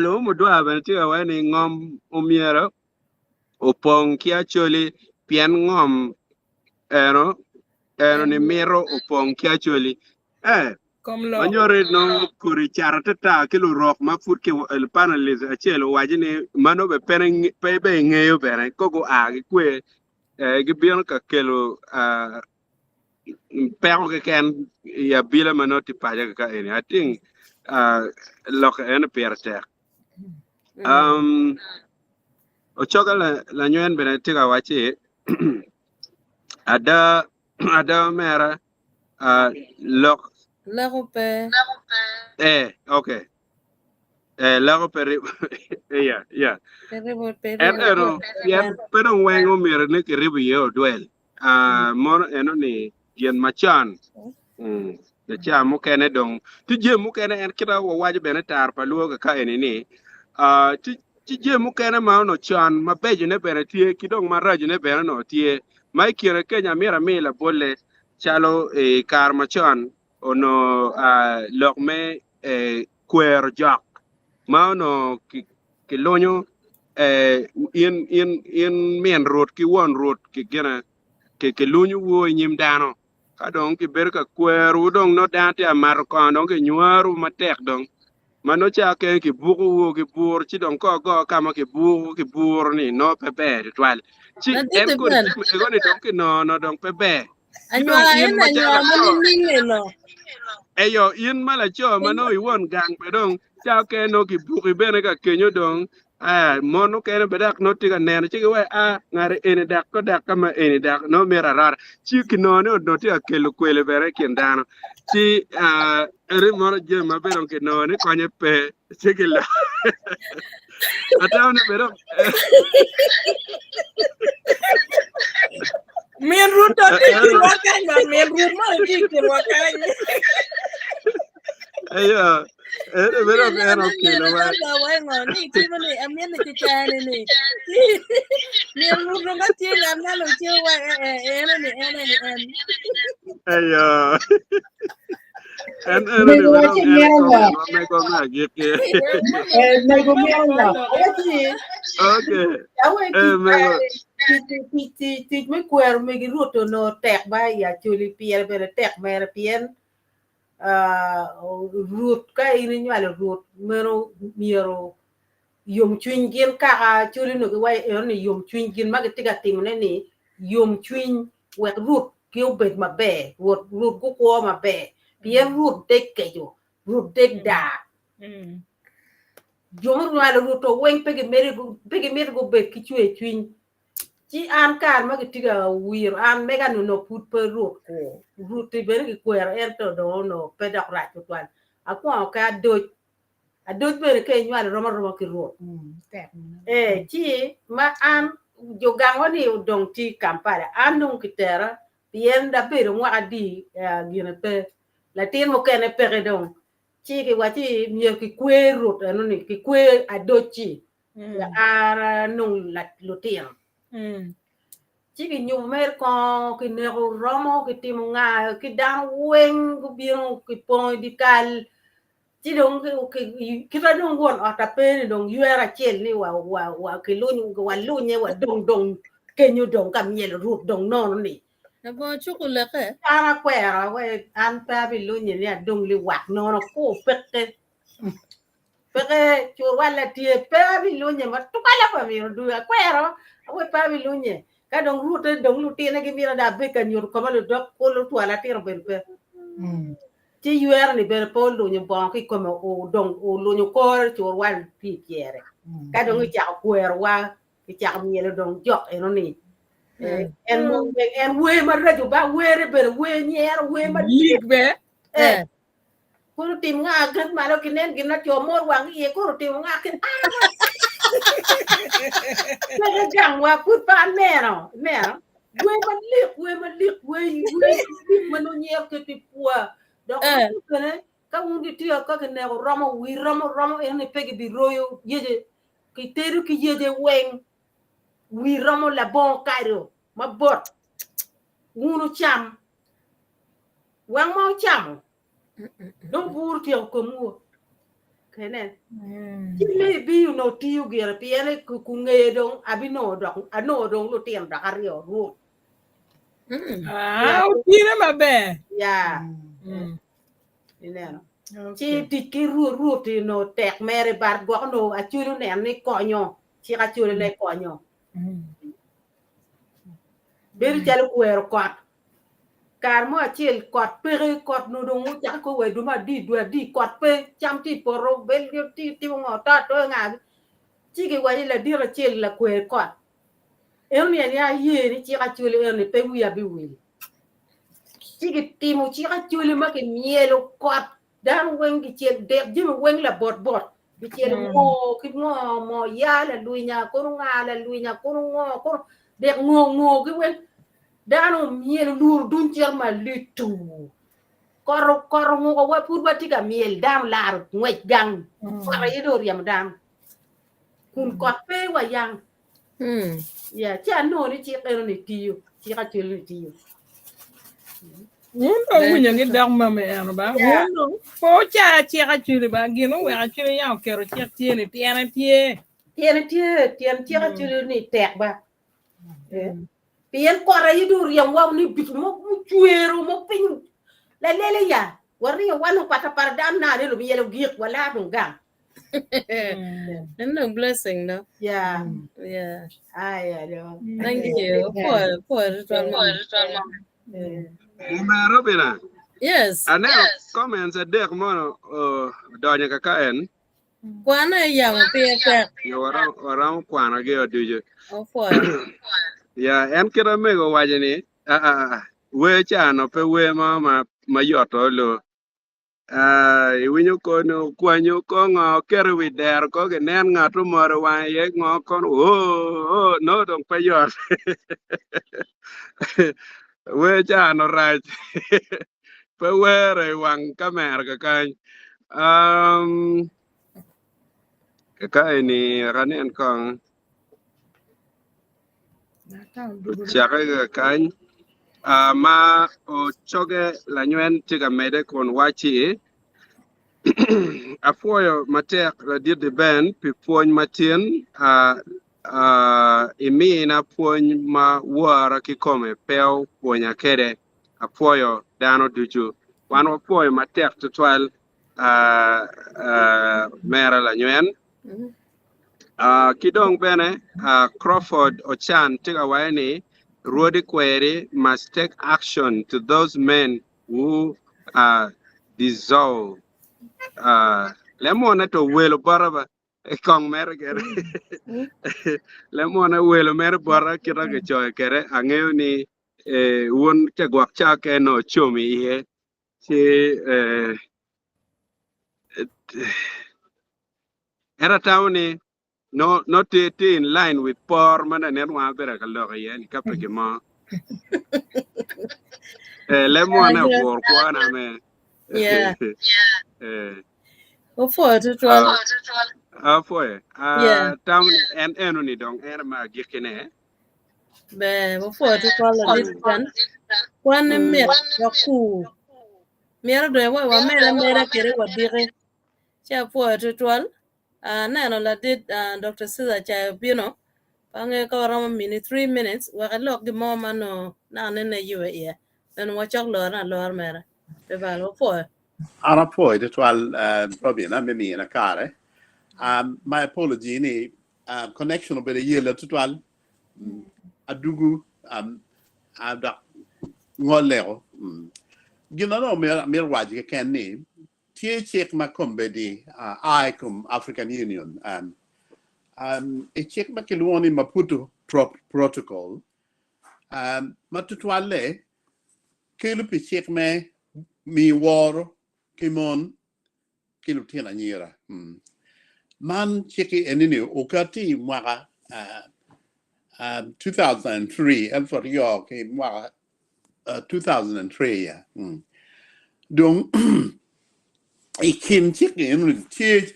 Lumu mudwar bene tye ka waco ni ngom omyero opong ki acholi pien ngom eno eno ni mito opong ki acholi. Eh, Kom lok. ma nyuto nongo kodi cato atata ki lurok ma pud ki panelist acel owaco ni ma nongo bene pe nge- pe be ingeyo bene ko gua ki kwe eh, gibino ka kelo ah, peko keken i abila ma nongo tye paco ka eni. I think ah, lok eno pire tek. Um, Ocoga la- lanywen bene tye ka wacci ada ada omera ah, lok Leko pe. eh okay eh loko pe ribo yeah yeah Pe ribo pe en ribo. eno pien pe dong weng omyero ni kiribo iye odwel ah mono eno ni gin macon mm ca mukene dong tye jami mukene en kita wawaco bene taro pa luo kaka eni ni ah tye tye jami mukene ma onongo con mabecone bene tye ki dong maracone bene onongo tye ma i kine kenya amyero ami labolle calo i kare macon onongo lok me kwero jok ma onongo kilunyo in in in min rut ki won rut ki gine kilunyo wu i nyim dano ka dong kibedo ka kwerowu dong nongo dano tye ka mato kongo dong kinywarowu matek dong ma nongo ca kene kibukowu ki bur ci dong ka ogo ka ma kibuko ki buro ni nongo pe ber tutwal ci en Ladit kodi Ben, jami ego ni dong kinongo dong pe ber ci dong anywar in en macalo anywar ma laco nining eno. eyo in ma laco ma nongo iwon gang be dong ca okene nongo kibuki bene ka kenyo dong eh, mon okene be dok nongo tye ka neno ci giwaco a ngati eni dok ko dok ka ma eni dok nongo mito arora ci kinongo ni onongo tye ka kelo kwele bene i kin dano ci ah, eri mono jami ma be dong kinongo ni konye pe ci gilo atamo ni be dong Min Ruth to tye i kinwa kany ba min Ruth mo tye i kinwa kany. eyo ere be dong en okelo wa eyo en eno ni Mego be dong waci en mito comment lok. ma mego me agikki Eh, mego mito lok. Awacci okay awe eh tic mego tic tic tic tic me kwero megi Rwot onongo tek ba i Acholi pire bene tek mere pien Rwot ka in inywalo Rwot meno myero yomcwiny gin kaka Acholi onongo giwaco eno ni yomcwiny gin ma gitye ka timone ni yomcwiny wek Rwot gi obed maber Rwot Rwot gukwo maber pien Rwot dek keco Rwot dek daa jo munywalo Rwot to weng pe gimito gubed ki cwer cwiny Ci an kare ma gitye ka wiro an mega ni onongo pud pe rut ku rut-ti bene kikwero ento dong onongo pe dok rac tutwal. Akwongo ki adoc, adoc bene ka inywalo rom aroma ki rut. Ee ci ma an jo gangwa ni odong tye i Kampala an dong kitera pien abedo mwaka adi gine pe latin mukene peke dong ci kiwacci myero kikwer rut enoni kikwer adoc-ci wek an anong lutino. Ci ginyubo mere kongo, kineko romo, kitimo nga ki dano weng gubino kipongo i dye kal. Ci dong kita dong won ot ape ni dong ywero acel ni walunye wadong dong kenyo dong ka myelo rut dong nono ni. Labongo cuko leke. An akwero an pe abilunye ni adong liwak nono kur peke. Peke curwalla tye pe abilunye ma twala pa myero ducu akwero awe pe abilunye ka dong rute dong lutine gimito dong abed ka nyuto koma ludok kulu twala atino bedo pe ci ywero ni bene pe olunyo bongo ki kome odong olunyo kore curwal tye i pyere ka dong icako kwerowa. Kicako myelo dong jok eno-ni. En en wer maraco ba were bene wer nyero wer malik be. Eh. Koro tim nga ket malo kinen gin na co mor wang iye koro timo nga kin Peke gangwa pud pe aneno ineno wer malik wer malik wer wer malik ma nongo nyero keti pwa dok bene ka wun gitiyo ka kineko romo wi romo romo eno ni pe gibiroyo yece kitedo ki yece weng wi romo labongo kado mabot wun wucam wang ma wucamo dong bur otyeko komwu kene ci maybe onongo tiyo gire pien kungeye dong abinongo dok anongo dong lutino dok aryo rwom Ah, otine maber. Ya. Ineno. Ci tic ki rwot rwot onongo tek mere but gwok onongo Acholi oneno ni konyo cik Acholi ne konyo. Bedo calo kwero kot. Kare mo acel kot peke kot onongo dong ocake ko wa i dwe me adi dwe adi kot pe cam tye i poto bel tye timo ngo to atoya nga ci giwaco ni ladit acel lakwer kot Eno ni ani aye ni cik Acholi eno ni pe wiya biwil. Ci gitimo cik Acholi ma kimyelo kot dano weng gicel dek jami weng labot bot gicelo ngo ki ngo mo ya lalwinya kono nga lalwinya kono ngo kono dek ngo ngo gi weng dano omyelo luro duny cito malitu kot kot onguko wa pud watye ka myel dano olaro ngwec gang kot aye dong oryemo dano. Kun kot pe wa yang. Ya, ci anongo ni cik eno ni tiyo, cik acel ni tiyo. Wun dong winyo gi dok mami eno ba. Wun dong pe wuca cik acwili ba. Gin oweko acwili yam oketo cik tye ni tyene tye. Tyene tye, tyen cik acwili ni tek ba. Pien kot aye dong oryem wa ni bit mo ocwero mo piny lalele ya. Waringo wan opatapata dano na ne lumyelo gik walar dong gang. And no blessing, no? Yeah. Yeah. Aya do. Thank you. Poor, poor little mom. Mama Robina. Yes. Aneno comments adek mono odonyo kaka en. Kwana e yamo pire tek. Yo waromo kwanogi o ducu. Opwoyo. Ya en kit amego owaco ni wer ca-no pe wer mo ma yot olo. Ah, iwinyo kono okwanyo kongo oketo i wi dero ko ginen ngat omoro wange iye ngo kono oo oo no dong pe yot wer ca no rac pe were i wang kamera kakany um, ka eni wek anen kong Ocake kakany ma ocoge lanywen tye ka medde kun wacci, Apwoyo matek ladit Ben pi pwony matin. Imina pwony ma wora kikome pe opwonya kwede. Apwoyo dano ducu. Wan wapwoyo matek tutwal mera lanywen. Ki dong bene Crawford Ocan tye ka waco ni Rwodi Kweri must take action to those men who are dissolved. Lemone to welo bota ba kong mere kene. Lemone welo mere bota kita kicoyo kede angeyo ni wun ca gwok ca kene ocomi iye ci Ento atamo ni no no tye tye in line with por ma nanen wan wabedo ka lok iye ni ka pe gin mo. Eh, leb mone ogur kwona me. Yeah. Eh, Opwoyo tutwal. ah, apwoyo. Ah, Yeah. tamo ni en eno ni dong en ma agikkine. Ber, opwoyo tutwal ladit kwan. Kwan-ni mit dok kur. Myero dong wa wamed ameda kede wadiki. Ci apwoyo tutwal. Aneno ladit Doctor Caesar Cayo obino, pe angeyo ka waromo mini 3 minutes wek elok gin mo ma nongo naka nene eyube iye. Then wacok lorone alora mere. Pe bal, wapwoyo. An apwoyo tutwal Robina me mina kare. My apology ni connection obedo yelo tutwal. Adugu dok ngoleko. Gin ma dong amito waco keken ni Tye cik ma kombeddi a i kom African Union. I cik ma kilwongo ni Maputo Protocol, ma tutwalle kelo pi cik me miyo woro ki mon ki lutino anyira. Man cikki eni-ni okatti i mwaka 2003, 2000 ki mwaka 2003 ya. Dong i kin cikki eni tye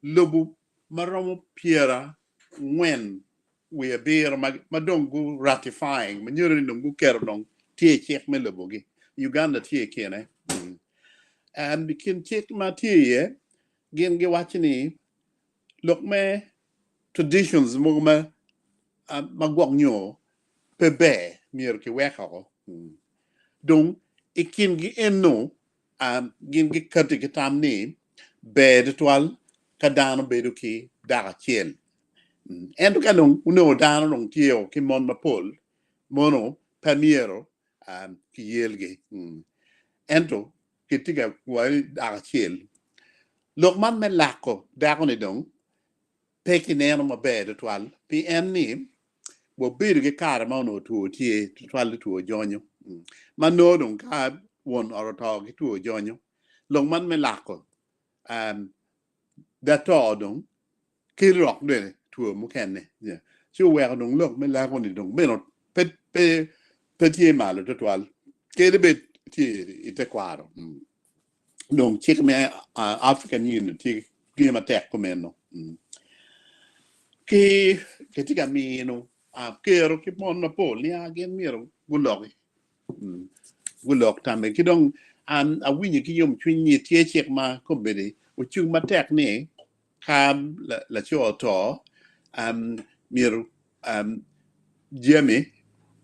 lobo ma romo 97 ma dong gu ratifying ma nyuto ni dong guketo dong tye i cik me lobogi. Uganda tye i kine. And i kin cik ma tye iye gin giwaco ni lok me traditions mogo ma ma gwok nyo pe ber myero kiwek oko. Dong i kingi eno Gin gikati ki tam ni ber tutwal ka dano bedo ki dako acel. Ento ka dong onongo dano dong tye ki mon mapol, mono pe myero kiyelgi. Ento kitye ka waco ni dako acel. Lok man me lako dako-ni dong pe kineno maber tutwal pi en ni wabedo ki kare ma onongo two tye tutwal two jonyo ma nongo dong ka won ot oto ki two jonyo lok man me lako da to dong ki rok bene two mukene ci oweko dong lok me lako ni dong bene pe pe pe tye malo tutwal kadi bed tye i tekwaro. Dong cik me African Union tye tye matek kumeno. Ki kitye ka mino kero ki mon mapol ni gin myero guloki gulok tamme. Ki dong an awinyo ki yomcwiny ni tye cik ma kombeddi ocung matek ni ka laco oto myero jami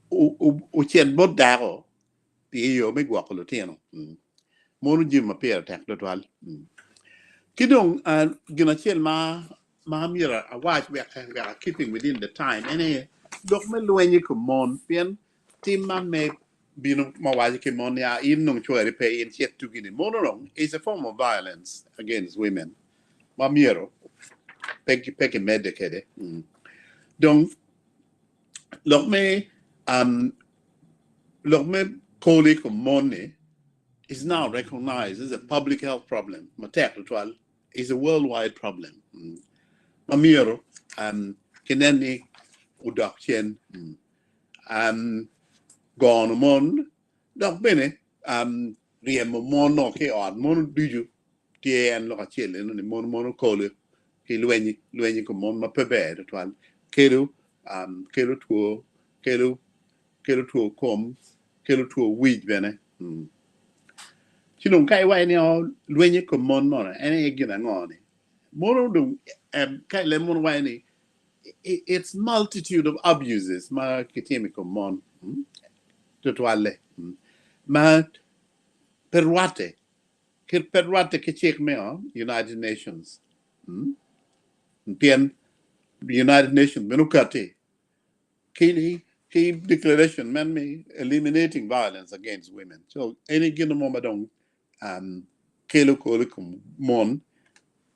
ocit bot dako pi yo me gwoko lutino. Mono jami ma pire tek tutwal. Ki dong gin acel ma ma myero awac wek wek keeping within the time en aye lok me lweny i kom mon pien tim man me bino ma waco ki mon ni ah in dong cwari pe in cit tugi ni mono dong is a form of violence against women ma myero pe pe kimedde kwede. Dong lok me um, Lok me kolo i kom mon-ni is now recognized as a public health problem matek tutwal, is a worldwide problem ma myero kinen ni odok cen. Gono mon dok bene ryemo mon-o ki i ot mon ducu tye en lok acel eno ni mon mono kolo ki lweny lweny i kom mon ma pe ber tutwal kelo kelo two kelo kelo two kom, kelo two wic bene. Ci dong ka iwaco ni lweny i kom mon mono en aye gin ango ni? Mono dong ka ileb mono waco ni it's multitude of abuses ma kitimo i kom mon tutwalle ma pe rwatte pe rwatte ki cik me United Nations pien United Nations bene okatti ki ki declaration man me eliminating violence against women. So eni gin mo ma dong um, kelo kolo i kom mon,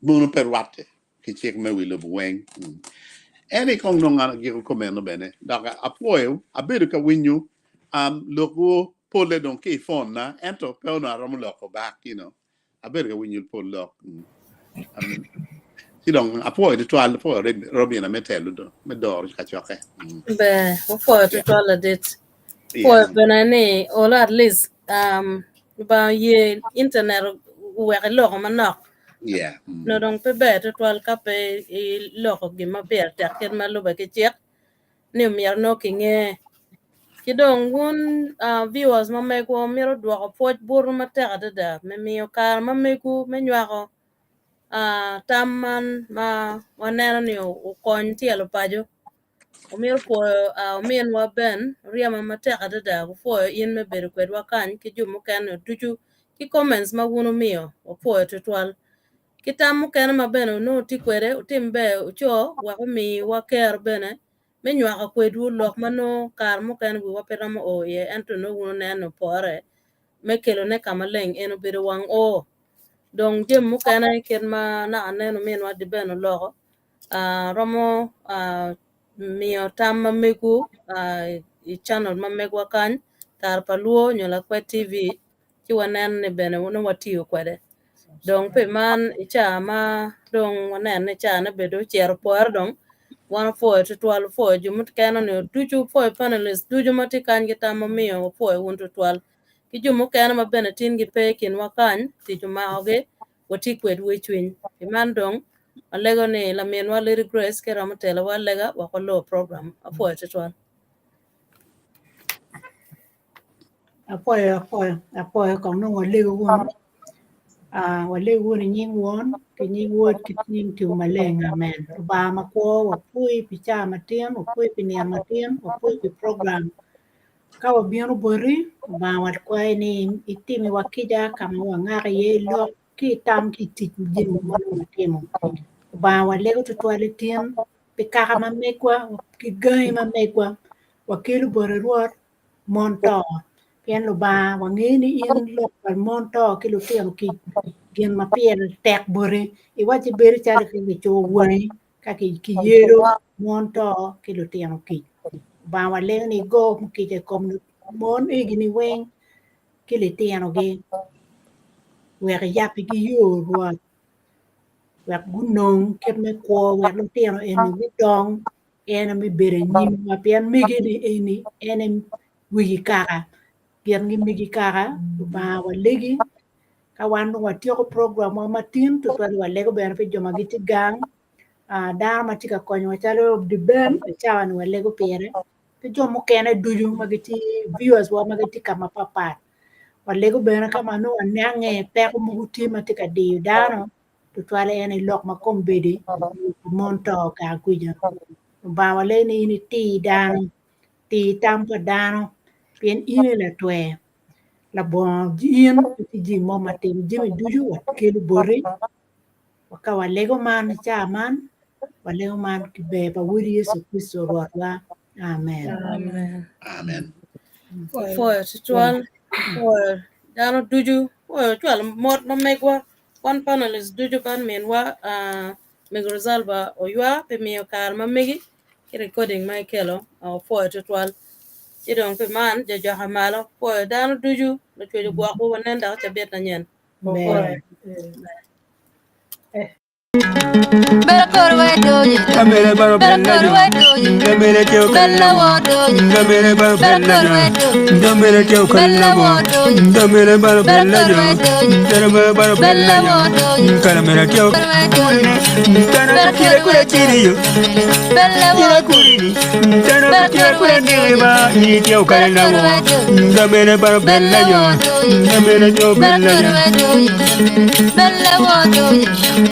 mono pe rwatte ki cik me wi lobo weng. Mm. Eni kong nongo an agiko komeno bene dok apwoyo abedo ka winyo um, lokwu polle dong ki i phone na ento pe onongo aromo loko back you know. Abedo ka winyo pol lok. Ci dong apwoyo tutwal, apwoyo Robina me telo do, me doro kacokke. Ber, wapwoyo tutwal ladit. Pwoyo bene ni olo at least um, Lubanga oye internet oweko iloko manok. Yeah. No dong pe ber tutwal ka pe iloko gin ma pire tek kit ma lube ki cik. ni omyero nongo kinge. Ki dong wun viewers ma megwa wumito dwoko pwoc butu matek adada me miyo kare ma megwu me nywako tam man ma waneno ni okony tyelo paco. Wamito pwoyo ominwa Ben Oryema matek adada wapwoyo in me bedo kwedwa kany ki jo mukene ducu ki comments ma wun wumiyo wapwoyo tutwal. Ki tam mukene ma bene onongo wutye kwede, wutim ber wuco wek omiwa kero bene me nywako kwedwu lok ma nongo kare mukene wiwa pe romo o iye ento nongo wun wuneno pore me kelone ka maleng. En obedo wang oo. Dong jami mukene kit ma naka nen ominwa Deben oloko. Romo miyo tam ma megwu i channel ma megwa kany, Tara pa Luo nyo Lakwed TV, ci wanen ni bene nongo watiyo kwede. Dong pi man i caa ma dong waneno ni caa ne bedo ocito pore dong, wan wapwoyo tutwal, wapwoyo jo mukene ni ducu, wapwoyo panelist ducu ma tye kany ki tam ma miyo, wapwoyo wun tutwal. Ki jo mukene ma bene tin gipe i kinwa kany, tic omakogi, watye kwedwu i cwiny. Pi man dong, walego ni laminwa Lady Grace ka iromo telowa alega wek walor program. Apwoyo tutwal. Apwoyo, apwoyo, apwoyo kong nongo walego wunu. Ah, walego wunu i nying Won, ki nying Wod, ki nying Tipo Maleng. Amen. Lubanga makwo, wapwoyi pi caa matin, wapwoyi pi nino matin, wapwoyi pi program. Ka wabino boti, Lubanga wakwayi ni itimiwa kica ka ma wangako iye i lok ki i tam ki i tic jami ma nongo watimo. Lubanga walego tutwal i tin pi kaka ma megwa ki gangi ma megwa wakelo boti Rwot mon to pien Lubanga wangeyo ni in lok pa mon to ki lutino kic gin ma pire tek boti iwacci bedo calo ka kicuko wangi ka kiyelo mon to ki lutino kic. Lubanga walengo ni igo kica i kom mon egini weng ki litinogi wek iyabigi yo Rwot wek gunong kit me kwo wek lutino eni gudong en aye me bedo anyimwa pien mege-ni eni en aye wegi kaka gin gimegi kaka Lubanga walegi ka wan dong watyeko programwa matin tutwal walego bene pi jo ma gitye gang dano ma tye ka konyowa calo Diben i cawa-ni walego pire ki jo mukene ducu ma gitye viewers wa ma gitye ka mapatpat walego bene ka ma nongo waniange peko mogo tye ma tye ka diyo dano tutwal en aye lok ma kombeddi mon to kare kwica Lubanga walego ni in itir dano tir tam pa dano pien in aye latwer labongo in pe tye jami mo ma timo jami ducu wakelo boti ka walego man i caa man walego man ki ber pa Wodi Yecu Kricito Rwotwa. Amen. Amen. Amen. Pwoyo tutwal, pwoyo dano ducu, pwoyo cwalo mot ma megwa wan panelist ducu ban minwa uh, Mego Rosalba oywa pi miyo kare ma megi ki recording ma ikelo wapwoyo tutwal. Ci dong pi man jojoka malo pwoyo dano ducu lucweco gwokwu wanen dok cabit manyen. Ber. Bella